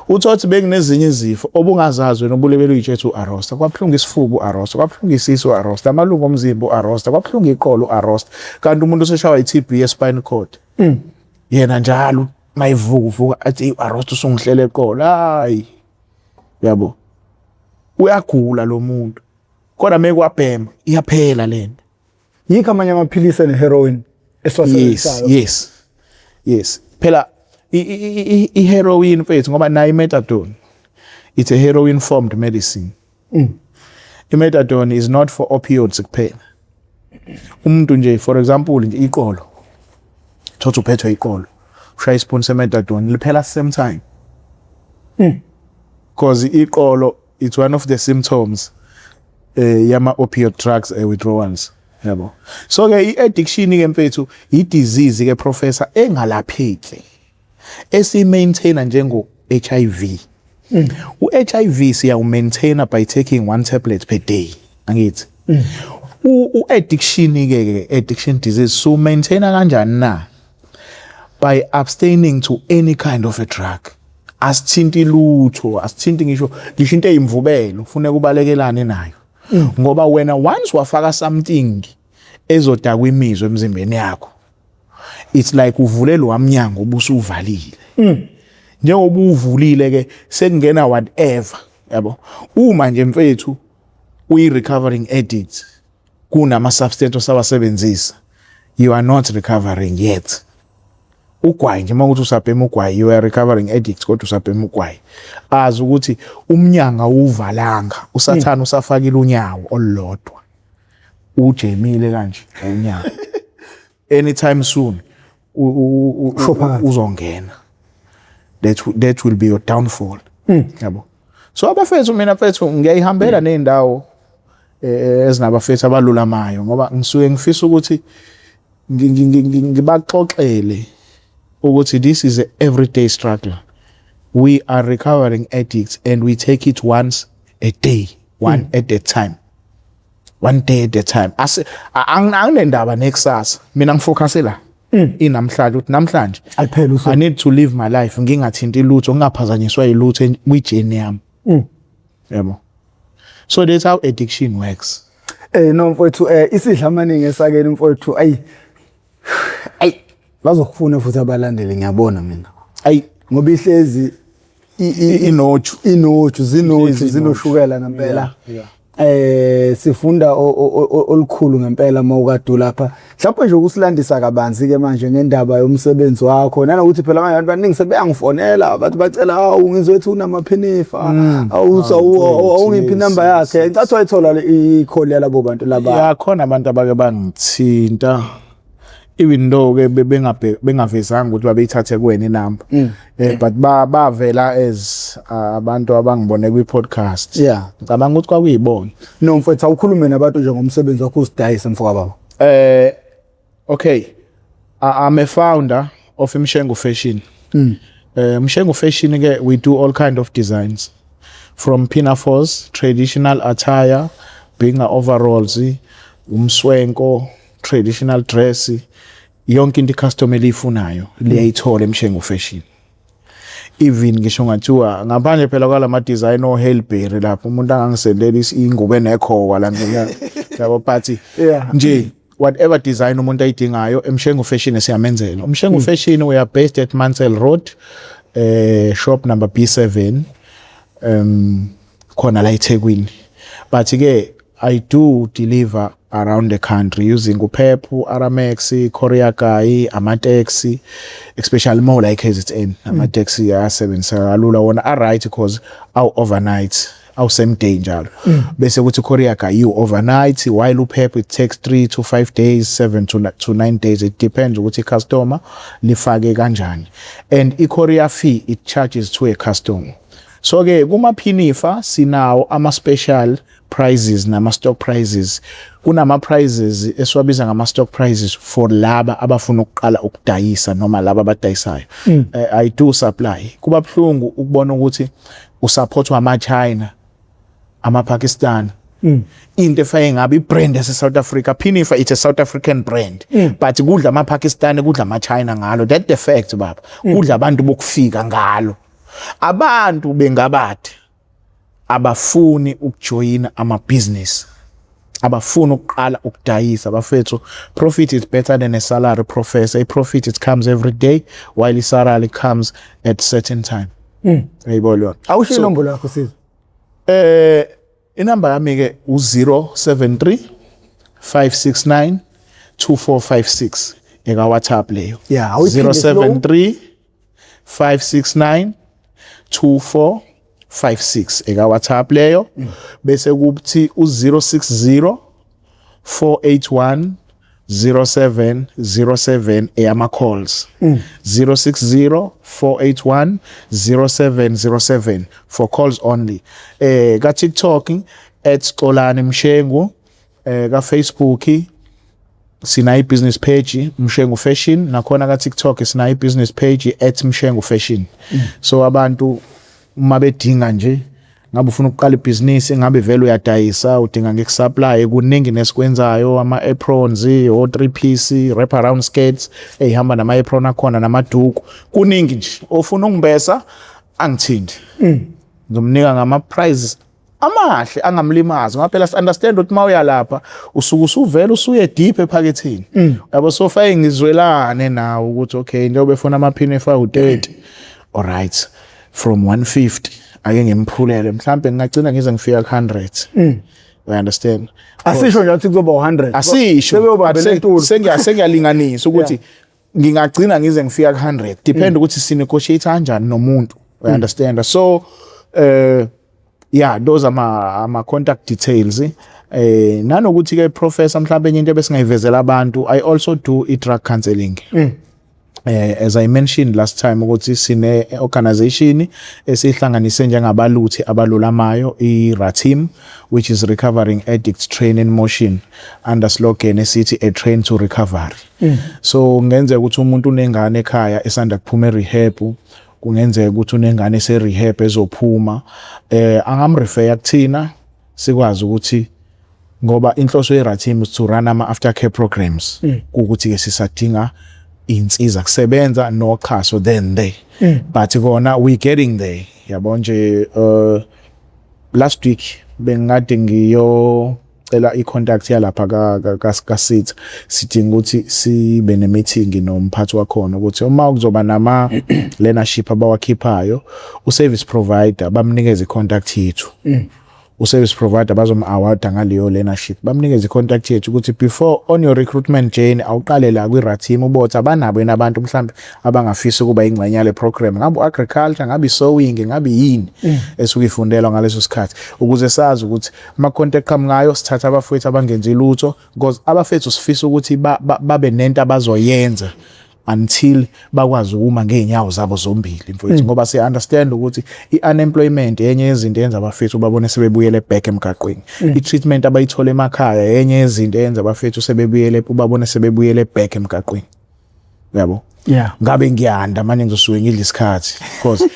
Uthothi bekunezinye izifo obungazazi wena, obulebele uyitshethe u-arrosta. Kwabuhlungu isifuba, u-arrosta; kwabuhlungu isisu, u-arrosta; amalungu omzimba, u-arrosta; kwabuhlungu iqolo, u-arrosta. Kanti umuntu useshawa i-TB ye-spinal cord. Yena njalo mayivuka uvuka athi, "U-arrosta usungihlele eqolo." Hayi, yabo, uyagula lo muntu, kodwa mekwabhema iyaphela lento. Yikho amanye amaphilisi ene-heroin esiwasebenzisayo? Yes, phela i-heroin, mfethu, ngoba nayo i-methadone, it's a heroin formed medicine. I-methadone is not for opioids kuphela. Umuntu nje, for example nje iqolo, thothi uphethwe iqolo, ushaya ispoon se-methadone, liphela same time, because iqolo, it's one of the symptoms yama opioid drugs withdrawals, yabo. So ke i-addiction ke, mfethu, i-disease ke, professor, engalapheki, esi-maintaina njengo HIV. U-HIV siyawu-maintaina by taking one tablet per day, angithi? U-addiction ke, addiction disease, so maintaina kanjani na? By abstaining to any kind of a drug. Asithinti lutho, asithinti ngisho into eyimvubelo, kufuneka ubalekelane nayo, ngoba wena once wafaka something ezodakwa imizwa emzimbeni yakho, it's like uvule lo mnyango obusuvalile. Njengoba uvulile ke, sekungena whatever, yabo. Uma nje, mfethu, uyi recovering addict, kunama substance osawasebenzisa, you are not recovering yet. Ugwayi nje, uma kuthi usabhema ugwayi, you are recovering addict, kodwa usabhema ugwayi, azi ukuthi umnyango awuvalanga, usathana usafakile unyawo olulodwa, ujemile kanje unyawo. Anytime soon Usho phakathi. uzongena. That will be your downfall, yabo. So abafethu, mina mfethu, ngiyayihambela nezindawo ezinabafethu abalulamayo, ngoba ngisuke ngifisa ukuthi ngibaxoxele ukuthi this is a everyday struggle. We are recovering addicts and we take it once a day, one at a time, one day at a time. Anginendaba nekusasa mina, ngifocuse la inamhlanje, ukuthi namhlanje Aliphele usuku. I need to live my life ngingathinti lutho, ngingaphazanyiswa yilutho kwi-journey yami, yabo. So that's how addiction works. No mfowethu, isidla amaningi esakeni, mfowethu. Ayi ayi, bazokufuna futhi abalandeli, ngiyabona mina. Ayi. Ngoba ihlezi Inoju. Inoju, zinoju. Ihlezi. Zinoshukela ngempela. Yeah. Sifunda olukhulu ngempela mawukade lapha. Mhlawumbe nje ukusilandisa kabanzi ke manje ngendaba yomsebenzi wakho, nanokuthi phela manje abantu baningi sebeyangifonela, abantu bacela, "Awu, ngizwe ethi unamaphinifa, awu, awungiphi inamba yakhe?" Ngicathi wayithola i-call yalabo bantu laba. Ya, khona abantu abake bangithinta, even though ke bengavezanga ukuthi babeyithathe kuwena inamba, but bavela as abantu abangibone kwi podcast. Ngicabanga ukuthi kwakuyibona. No mfowethu, awukhulume nabantu nje ngomsebenzi wakho, usidayise, mfoka baba. Okay, I'm a founder of Mshengu Fashion. Mshengu Fashion ke, we do all kind of designs, from pinafores, traditional attire, being overalls, umswenko, traditional dress, Yonke into icustomer eliyifunayo liyayithola eMshengu Fashion. Even ngisho ngathiwa ngaphandle phela kwalama design o Hail Berry lapho umuntu angangisendela ingubo enekhowa la ngenyanga, yabo, but nje whatever design umuntu ayidingayo eMshengu Fashion siyamenzela. UMshengu Fashion, we are based at Mansell Road, shop number B7, khona la eThekwini, but ke I do deliver around the country using uPep, Aramex, Courier Guy, ama-taxi, especially more like KZN. Ama-taxi ayasebenzisa kalula wona, a-right because awu overnight, awu same day njalo. Bese kuthi Courier Guy you overnight, while uPep it takes 3 to 5 days, 7 to 9 days, it depends ukuthi i-customer lifake kanjani. And i-courier fee, it charges to a customer. So ke kumaphinifa sinawo ama special prices nama stock prices. Kunama prices esiwabiza ngama stock prices for laba abafuna ukuqala ukudayisa noma laba abadayisayo. I do supply. Kuba buhlungu ukubona ukuthi usupportwa ama China, ama Pakistan, into efake ngabe ibrand yase South Africa. Phinifa, it's a South African brand, but kudla ama Pakistan, kudla ama China ngalo. That the fact, baba. Kudla abantu bokufika ngalo. Abantu bengabathi abafuni ukujoyina ama business, abafuna ukuqala ukudayisa. Bafethu, profit is better than a salary, professor. A profit, it comes every day, while i-salary comes at certain time, uyayibona leyo? Awusho inombolo yakho, Sizwe. Inamba yami ke u073 569 2456, eka WhatsApp leyo. Yeah, awuyiphinde slow. 073 569 2456, eka WhatsApp leyo. Bese kuthi u060 481 0707, eyama calls. 060 481 0707 for calls only. Ka TikTok @Xolani Mshengu, ka Facebook sina i-business page Mshengu Fashion, nakhona ka TikTok sina i-business page @MshenguFashion. So abantu uma bedinga nje, ngabe ufuna ukuqala ibhizinisi, ngabe vele uyadayisa, udinga ngikusupply, kuningi nesikwenzayo, ama-aprons, o 3 piece, wrap around skirts eyihamba nama-apron akhona, namaduku, kuningi nje. Ofuna ungibesa angithindi, ngizomnika ngama-prices amahle angamlimazi, ngoba phela understand ukuthi uma uya lapha usuke usuvela usuye deep ephaketheni, yabo. So faye ngizwelane nawe ukuthi okay, njengoba efuna amaphinifa awu-30, alright, from 150 ake ngimphulele, mhlambe ngingagcina ngize ngifika ku-100, you understand? Asisho nje ukuthi kuzoba 100. Asisho. Sebeyobambela intulo. Sengiyalinganisa ukuthi ngingagcina ngize ngifika ku-100, depend ukuthi sinegotiate kanjani nomuntu, you understand? So yeah, those are my contact details. Nanokuthi ke, professor, mhlawumbe enye into ebesingayivezela abantu, I also do i drug counseling. As I mentioned last time ukuthi sine organization esihlanganise njengabaluthi abalulamayo, i-RATIM, which is Recovering Addicts Training Motion, under slogan esithi "A Train to Recovery". So kungenzeka ukuthi umuntu unengane ekhaya esanda kuphuma e-rehab, kungenzeka ukuthi unengane ese-rehab ezophuma, angamrefer kuthina sikwazi ukuthi, ngoba inhloso ye-RATIM is to run ama aftercare programs, ukuthi ke sisadinga insiza kusebenza noxhaso then there, but kona we getting there, yabo nje. Last week bengikade ngiyocela i-contact yalapha ka SETA, sidinga ukuthi sibe ne-meeting nomphathi wakhona ukuthi uma kuzoba nama learnership abawakhiphayo, u-service provider bamnikeze i-contact yethu. U-service provider bazom-awarda ngaleyo learnership, bamnikeze i-contact yethu ukuthi before on your recruitment journey awuqale la kwi-RATIM ubothi abanabo yini abantu mhlambe abangafisa ukuba ingxenye yale program, ngabe u-agriculture, ngabe i-sewing, ngabe yini esuke ifundelwa ngaleso sikhathi, ukuze sazi ukuthi ama-contact qhamukayo sithatha abafowethu abangenzi lutho, because abafethu sifisa ukuthi babe nento abazoyenza until bakwazi ukuma ngey'nyawo zabo zombili, mfowethu, ngoba siya-understand ukuthi i-unemployment enye yezinto eyenza abafethu babone sebebuyele back emgaqweni. I-treatment abayithola emakhaya enye yezinto eyenza abafethu sebebuyele, ubabone sebebuyele back emgaqweni, yabo. Ngabe ngiyanda manje, ngizosuke ngidla isikhathi because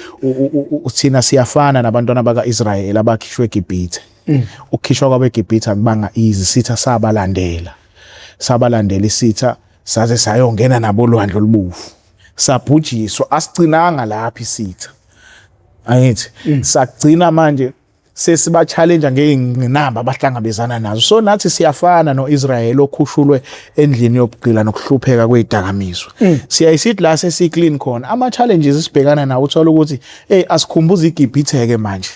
thina siyafana nabantwana baka-Israel abakhishwe eGibhithe. Ukukhishwa kwabo eGibhithe akubanga easy. Sitha sabalandela, sabalandela isitha. Saze sayongena nabo olwandle olubovu, sabhujiswa. Asigcinanga lapha isitha, angithi? Sagcina manje sesiba challenge ngeyingqinamba abahlangabezana nazo. So nathi siyafana noIsrael okhushulwe endlini yobugqila nokuhlupheka kwezidakamizwa. Siyayisithi la sesi clean khona, ama challenges sibhekana nawo, uthola ukuthi hey, asikhumbuza iGibhithe ke manje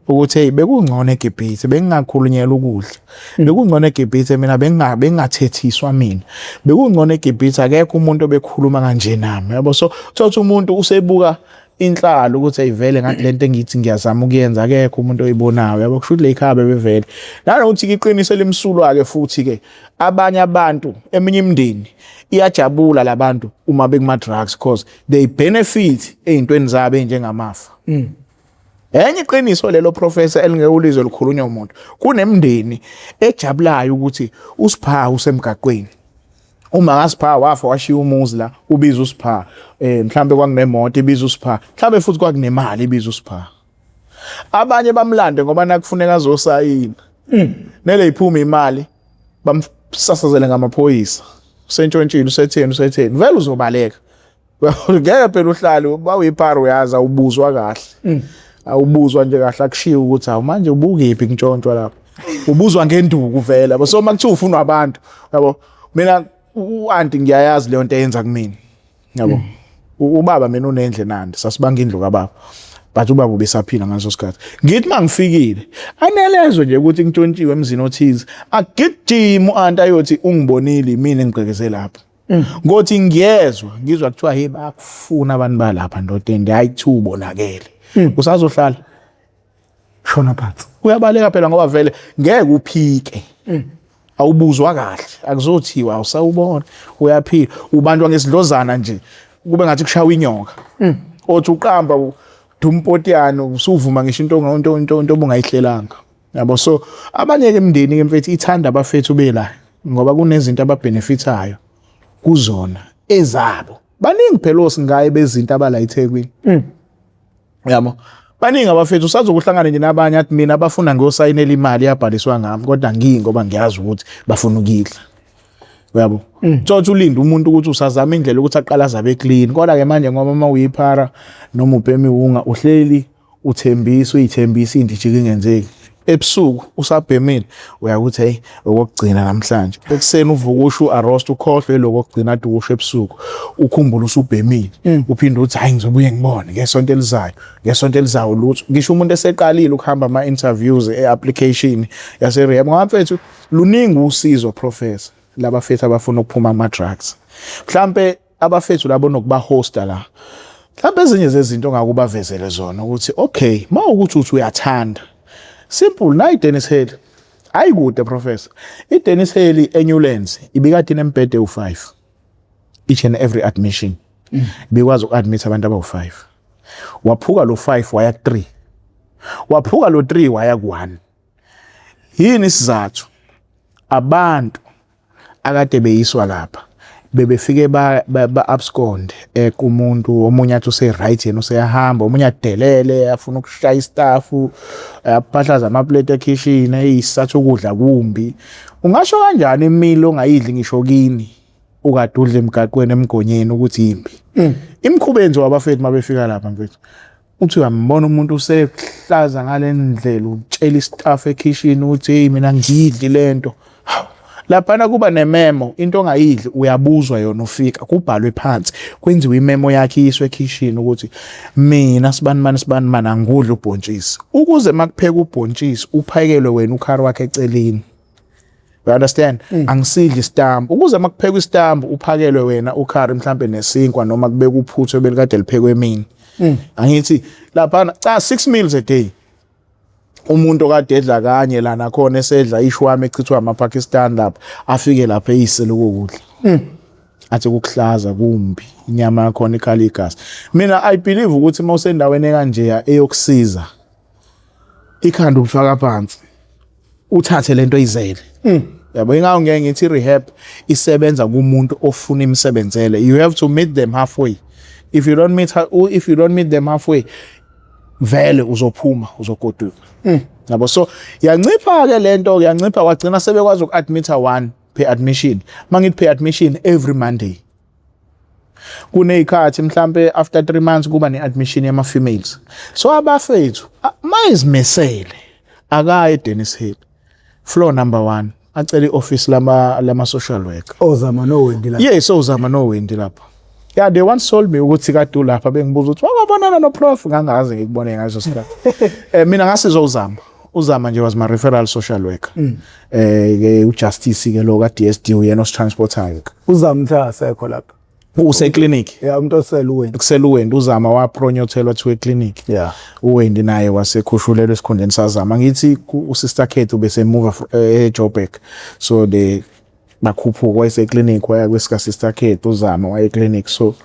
ukuthi hey, bekungcono eGibhithe, bengingakhulunyelwa ukudla, bekungcono eGibhithe mina, bengingathethiswa mina, bekungcono eGibhithe, akekho umuntu obekhuluma kanje nami, yabo. So uthola umuntu usebuka inhlalo ukuthi ayivele ngathi lento engithi ngiyazama ukuyenza, akekho umuntu oyibonayo, yabo. Kusho ukuthi le khaya bebevele nanokuthi iqiniso elimsulwa ke futhi ke abanye abantu, eminye imindeni iyajabula labantu uma bekuma drugs because they benefit ezintweni zabo enjengamafa. Enye iqiniso lelo, professor, elingeke ulizwe likhulunywa umuntu. Kunemndeni ejabulayo ukuthi uSipha usemgaqweni. Uma ngasipha wafa washiya umuzi la, ubiza uSipha, mhlambe kwakunemoto ibiza uSipha, mhlambe futhi kwakunemali ibiza uSipha. Abanye bamlande ngoba nakufuneka azosayina. Nele iphuma imali, bamsasazele ngamaphoyisa. Usentshontshile, usetheni, usetheni, vele uzobaleka. Ngeke phela uhlale bawuyiphara, uyazi awubuzwa kahle. Awubuzwa nje kahle, akushiwo ukuthi awu manje ubukephi kuntshontshwa lapho. Ubuzwa ngenduku vele. Yabo, so makuthiwa ufunwa abantu, yabo, mina u-anti ngiyayazi leyo nto eyenza kumina. Yabo. Ubaba mina unendle nandi, sasibanga indlu kababa. But ubaba ubesaphila ngaleso sikhathi. Ngithi mangifikile, anelezwe nje ukuthi ngitshontshiwe emzini othize. Agijima u-anti ayothi ungibonile, mina engigqekeze lapha. Ngothi ngiyezwa, ngizwa kuthiwa hey, bayakufuna abantu balapha ndodeni, hayi kuthiwa ubonakele. Usazohlala Shona phansi. Uyabaleka phela ngoba vele ngeke uphike. Awubuzwa kahle, akuzothiwa awusawubona, uyaphila. Ubantwa ngesidlozana nje, kube ngathi kushawa inyoka. Othi uqamba dumpotiyana usuvuma ngisho into obungayihlelanga. Yabo, so abanye ke emndeni ke mfethu ithanda abafethu bela ngoba kunezinto ababenefithayo kuzona ezabo. Baningi phela osingaye bezinto abala eThekwini. Yabo. Baningi abafethu, usazokuhlangana nje nabanye athi mina bafuna ngiyosayinela imali yabhaliswa ngami, kodwa ngiyi ngoba ngiyazi ukuthi bafuna ukudla. Uyabo? Tsotsi ulinde umuntu ukuthi usazama indlela ukuthi aqala azabe clean. Kodwa ke manje ngoba uma uyiphara noma ubhema iwunga, uhleli uthembisa, uyithembisa into ijike ingenzeki. Ebusuku usabhemile uyakuthi hey, okokugcina namhlanje. Ekuseni uvuka usho uarrest, ukhohlwe lokho okugcina ade usho ebusuku. Ukhumbule usubhemile. Uphinde uthi hayi, ngizobuye ngibone ngesonto elizayo. Ngesonto elizayo lutho. Ngisho umuntu eseqalile ukuhamba ama interviews e-application yase rehab. Ngoba mfethu luningi usizo, professor, labafethu abafuna ukuphuma kuma drugs. Mhlambe abafethu labo nokuba hosta la. Mhlawumbe ezinye zezinto ongakubavezele zona ukuthi okay, mawukuthi uthi uyathanda. Simple, nayi Dennis Haley. Ayikude, professor. IDennis Haley eNewlands ibikade inembhede u5. Each and every admission. Ibikwazi uku-admit abantu abawu5. Waphuka lo 5 waya ku3. Waphuka lo 3 waya ku1. Yini isizathu? Abantu akade beyiswa lapha bebefike ba abscond kumuntu omunye athi use right yena useyahamba, omunye adelele afuna ukushaya istaff, aphahlaza amaplate ekitchen, eyisathi ukudla kumbi. Ungasho kanjani imilo ongayidli ngisho kini, ukade udla emgaqweni emgonyeni, ukuthi yimbi? Imikhuba enziwa abafethu mabefika lapha, mfethu, uthi uyambona umuntu usekuhlaza ngale ndlela, utshela istaff ekitchen ukuthi hey, mina ngidli lento. Hawu, laphana kuba nememo, into ongayidli uyabuzwa yona ufika, kubhalwe phansi, kwenziwe imemo yakhe iyiswe ekitchen ukuthi mina sibani mani sibani mani angudli ubhontshisi, ukuze makupheka ubhontshisi uphakelwe wena ukhari wakhe eceleni. You understand? Angisidli isitambu, ukuze makuphekwa isitambu uphakelwe wena ukhari mhlambe nesinkwa, noma kubeka uphuthu ebelikade liphekwe emini. Angithi laphana cha, 6 meals a day. Umuntu okade edla kanye la nakhona esedla ishwami echithwa amaPakistan lapha, afike lapha eyise lokudla. Athi kukuhlaza kumbi, inyama yakhona ikhala igazi. Mina I believe ukuthi uma usendaweni ekanje eyokusiza, ikhanda ubufaka phansi, uthathe lento oyizele, yabo. Ingawo ngeke ngithi rehab isebenza kumuntu ofuna imsebenzele. You have to meet them halfway. If you don't meet them halfway, vele uzophuma uzogoduka, yabo. So yancipha ke lento, yancipha, wagcina sebekwazi uku-admit one. Per admission, mangithi per admission, every Monday kuney'khathi mhlampe after 3 months kuba ne-admission yama-females. So abafethu mayizimisele akaye eDennis Hill, floor number 1, acele i-office lama social worker. Ozama noWendi la. Yes, ozama noWendi lapho. Yeah, they once told me ukuthi kade ulapha, bengibuza ukuthi wabonana no prof, ngangazi ngikubone ngaso sikhathi. Mina ngasizwa uzama, uzama nje was my referral social worker. Ke uJustice ke lo ka DSD uyena ositransportayo. Uzama uthi asekho lapha. Use clinic. Ya, umuntu osele uWendi. Kusela uWendi, uzama wapromothelwa to a clinic. uWendi naye wasekhushulelwa esikhundleni sazama. Ngithi uSister Kate ubesemuva eJoburg, so they bakhuphuka, wayese clinic, waya kwesika Sister Kate, uzama waye clinic. So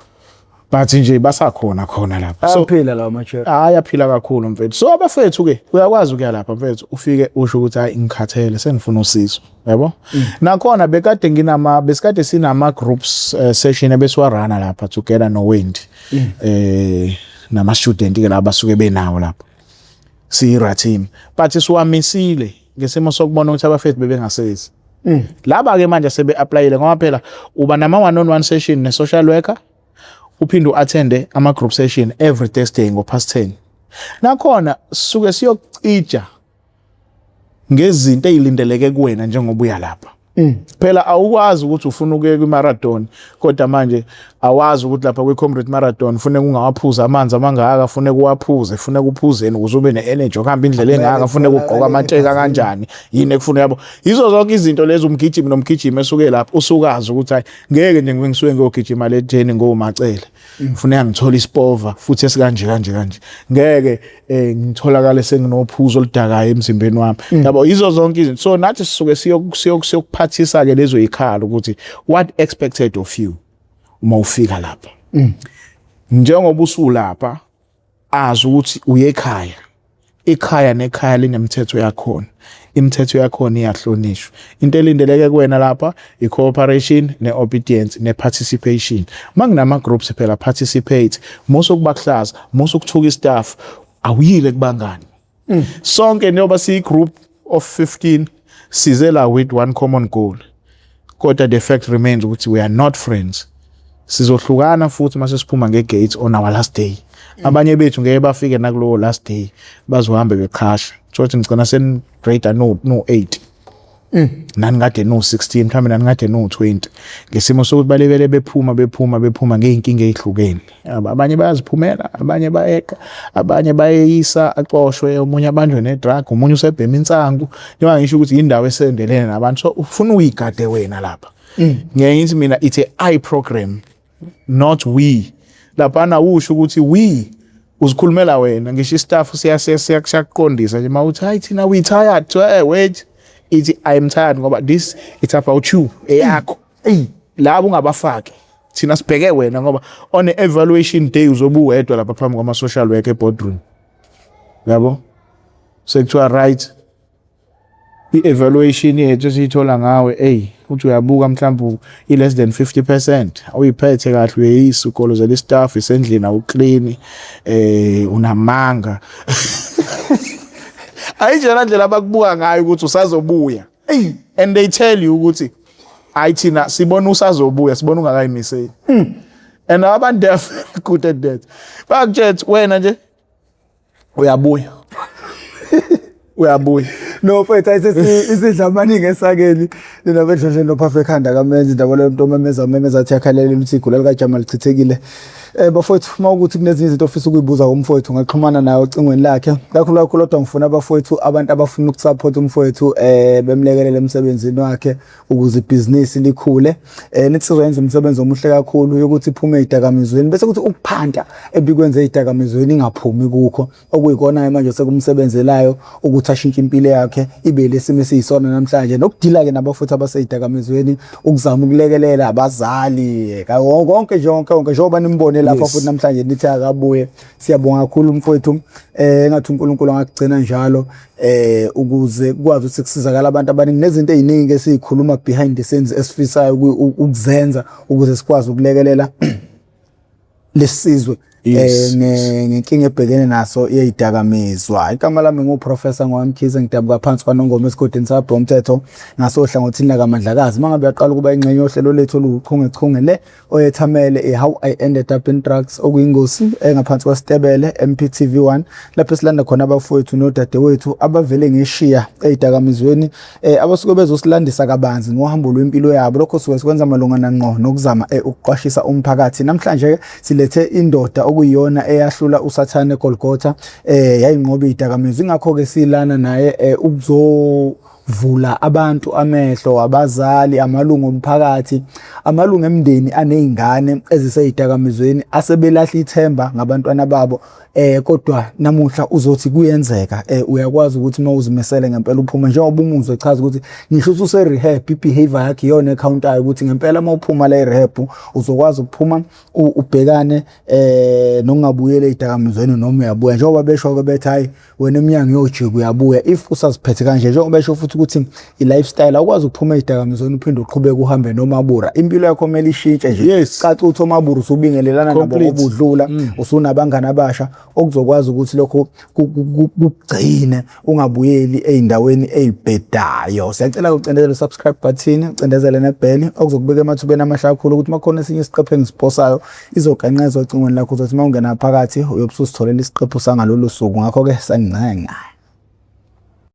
but nje basakhona khona lapha, so Ayaphila lawo macheri. Hayi, aphila kakhulu mfethu. So abafethu ke uyakwazi ukuya lapha mfethu, ufike usho ukuthi hayi, ngikhathele, sengifuna usizo, yabo. Nakhona bekade nginama besikade sinama groups session ebesiwaruna lapha together noWendy nama student ke laba basuke benawo lapha, siyi team, but siwamisile ngesimo sokubona ukuthi abafethu bebengasezi. Laba ke manje sebe applyile, ngoba phela uba nama one on one session ne social worker, uphinde uattende ama group session every Thursday ngo past 10. Nakhona sisuke siyokucija ngezinto ezilindeleke kuwena njengoba uya lapha. Phela awukwazi ukuthi ufuna ukuya kwi-marathon, kodwa manje awazi ukuthi lapha kwi-Comrade Marathon funeka ungawaphuza amanzi amangaka, funeka uwaphuze, funeka uphuzeni ukuze ube ne-energy yokuhamba indlela engaka, funeka ugqoke amateki kanjani, yini ekufuna, yabo. Yizo zonke izinto lezo umgijimi nomgijimi esuke lapho usukazi ukuthi hayi, ngeke nje ngibe ngisuke ngiyogijima le journey ngomacele, funeka ngithole isipova futhi esikanje kanje kanje, ngeke ngitholakale senginophuzo oludakayo emzimbeni wami, yabo. Yizo zonke izinto. So nathi sisuke siyokuphathisa ke lezo ikhala ukuthi what expected of you uma ufika lapha. Njengoba usulapha, azi ukuthi uye ekhaya, ikhaya nekhaya linemithetho yakhona, imithetho yakhona iyahlonishwa. Into elindeleke kuwena lapha i-cooperation ne-obedience ne-participation. Manginama groups phela, participate, musa ukuba kuhlaza, musa ukuthuka istaff, awuyile kubangani. Sonke njengoba siyi-group of 15 size la with one common goal, kodwa the fact remains ukuthi we are not friends. Sizohlukana futhi mase siphuma ngegate on our last day. Abanye bethu ngeke bafike nakulowo last day, bazohambe beqhasha. Thothi ngicina seni-grade no 8, nani kade no 16, mhlawumbe nani kade no 20, ngesimo sokuthi balebele bephuma bephuma bephuma ngeyinkinga ezihlukene. Abanye bayaziphumela, abanye bayeqa, abanye bayeyisa, axoshwe omunye, abanjwe ne-drug, omunye usebhema insangu. Njengoba ngisho ukuthi indawo esendelene nabantu, so ufuna uyigade wena lapha. Ngeke ngithi mina it's a I program, not we. Laphana usho ukuthi we, uzikhulumela wena. Ngisho istaff siyakuqondisa nje mawuthi hayi, thina we tired to wait, ithi I'm tired, ngoba this it's about you, eyakho. Labo ungabafaki, thina sibheke wena, ngoba on a evaluation day uzobe uwedwa lapha phambi kwama social worker eboardroom, yabo. Sekuthiwa right, i-evaluation yethu esiyithola ngawe, ey, uthi uyabuka mhlawumbe i-less than 50%, awuyiphethe kahle, uyeyisa, ugolozela istaff, isendlini awuclean, unamanga. Ayinjena ndlela abakubuka ngayo ukuthi usazobuya, and they tell you ukuthi hayi, thina sibona usazobuya, sibona ungakayimiseli. And abantu, they are very good at that. Bakutshela wena nje uyabuya, uyabuya. No mfethu, ayisesi isidla amaningi esakeni nina bedlodle nophafa ekhanda kamenzi indaba lo muntu omemeza umemeza athi yakhalela ukuthi igula likajama lichithekile. Bafowethu, uma ukuthi kunezinye izinto ofisa ukuyibuza kumfowethu, ungaxhumana naye ocingweni lakhe. Kakhulu kakhulu kodwa ngifuna abafowethu, abantu abafuna ukusupport umfowethu, bemlekelele emsebenzini wakhe ukuze ibhizinisi likhule. Nithi yenza umsebenzi omuhle kakhulu yokuthi iphume ezidakamizweni, bese kuthi ukuphanta ebikwenze ezidakamizweni ingaphumi kukho, okuyikona manje sekumsebenzelayo ukuthi ashintshe impilo yakhe ibe lesimo esiyisona namhlanje, nokudila ke nabafuthi abaseyidakamizweni, ukuzama ukulekelela abazali, konke nje, konke konke njengoba nimbone lapha futhi namhlanje nithi akabuye. Siyabonga kakhulu mfowethu, engathi uNkulunkulu angakugcina njalo ukuze kukwazi ukuthi kusizakala abantu abaningi nezinto eziningi esizikhuluma behind the scenes esifisayo ukuzenza ukuze sikwazi ukulekelela. Lesizwe ngenkinga ebhekene naso yezidakamizwa. Igama lami nguProfessor Ngwamkhize, ngidabuka phansi kwaNongoma esigodini saBhomthetho ngasohlangothini lakaMandlakazi. Mangabe uyaqala ukuba ingxenye yohlelo lethu oluwuchungechunge le oyethamele i-How I Ended Up in Drugs, okuyingosi engaphansi kwaSitebele MPTV1, lapho esilanda khona abafowethu nodadewethu abavele ngeshiya ezidakamizweni, abasuke bezosilandisa kabanzi ngohambo lwempilo yabo. Lokho suke sikwenza malungana ngqo nokuzama ukuqwashisa umphakathi. Namhlanje silethe indoda okuyiyona eyahlula uSathane eGolgotha, yayinqoba izidakamizwa. Ingakho-ke silana naye ukuzovula abantu amehlo, abazali, amalungu omphakathi, amalungu emndeni aney'ngane eziseyidakamizweni asebelahla ithemba ngabantwana babo. Kodwa namuhla uzothi kuyenzeka, uyakwazi ukuthi uma uzimisele ngempela uphume, njengoba umuzwe echaza ukuthi ngisho ususe rehab, i-behavior yakhe iyona ecountayo ukuthi ngempela uma uphuma la e-rehab uzokwazi ukuphuma ubhekane nokungabuyeli ey'dakamizweni noma uyabuya, njengoba besho-ke bethi hhayi wena emnyango uyojika uyabuya if usaziphethe kanje. Njengoba besho futhi ukuthi i-lifestyle, awukwazi ukuphuma ey'dakamizweni uphinde uqhubeke uhambe nomabura, impilo yakho kumele ishintshe nje. Caca ukuthi omabura usubingelelana nabo Complete. ngoba udlula, usunabangani abasha okuzokwazi ukuthi lokho kugcine ungabuyeli ey'ndaweni ey'bhedayo. Siyacela ucindezele u-subscribe button, ucindezele nebheli okuzokubeka emathubeni amahle kakhulu ukuthi uma kukhona esinye isiqephu engisiphosayo izoganqezwa ocingweni lakho, uzothi uma ungena phakathi uyobe ususitholela isiqephu sangalolu suku. Ngakho-ke sangincenga.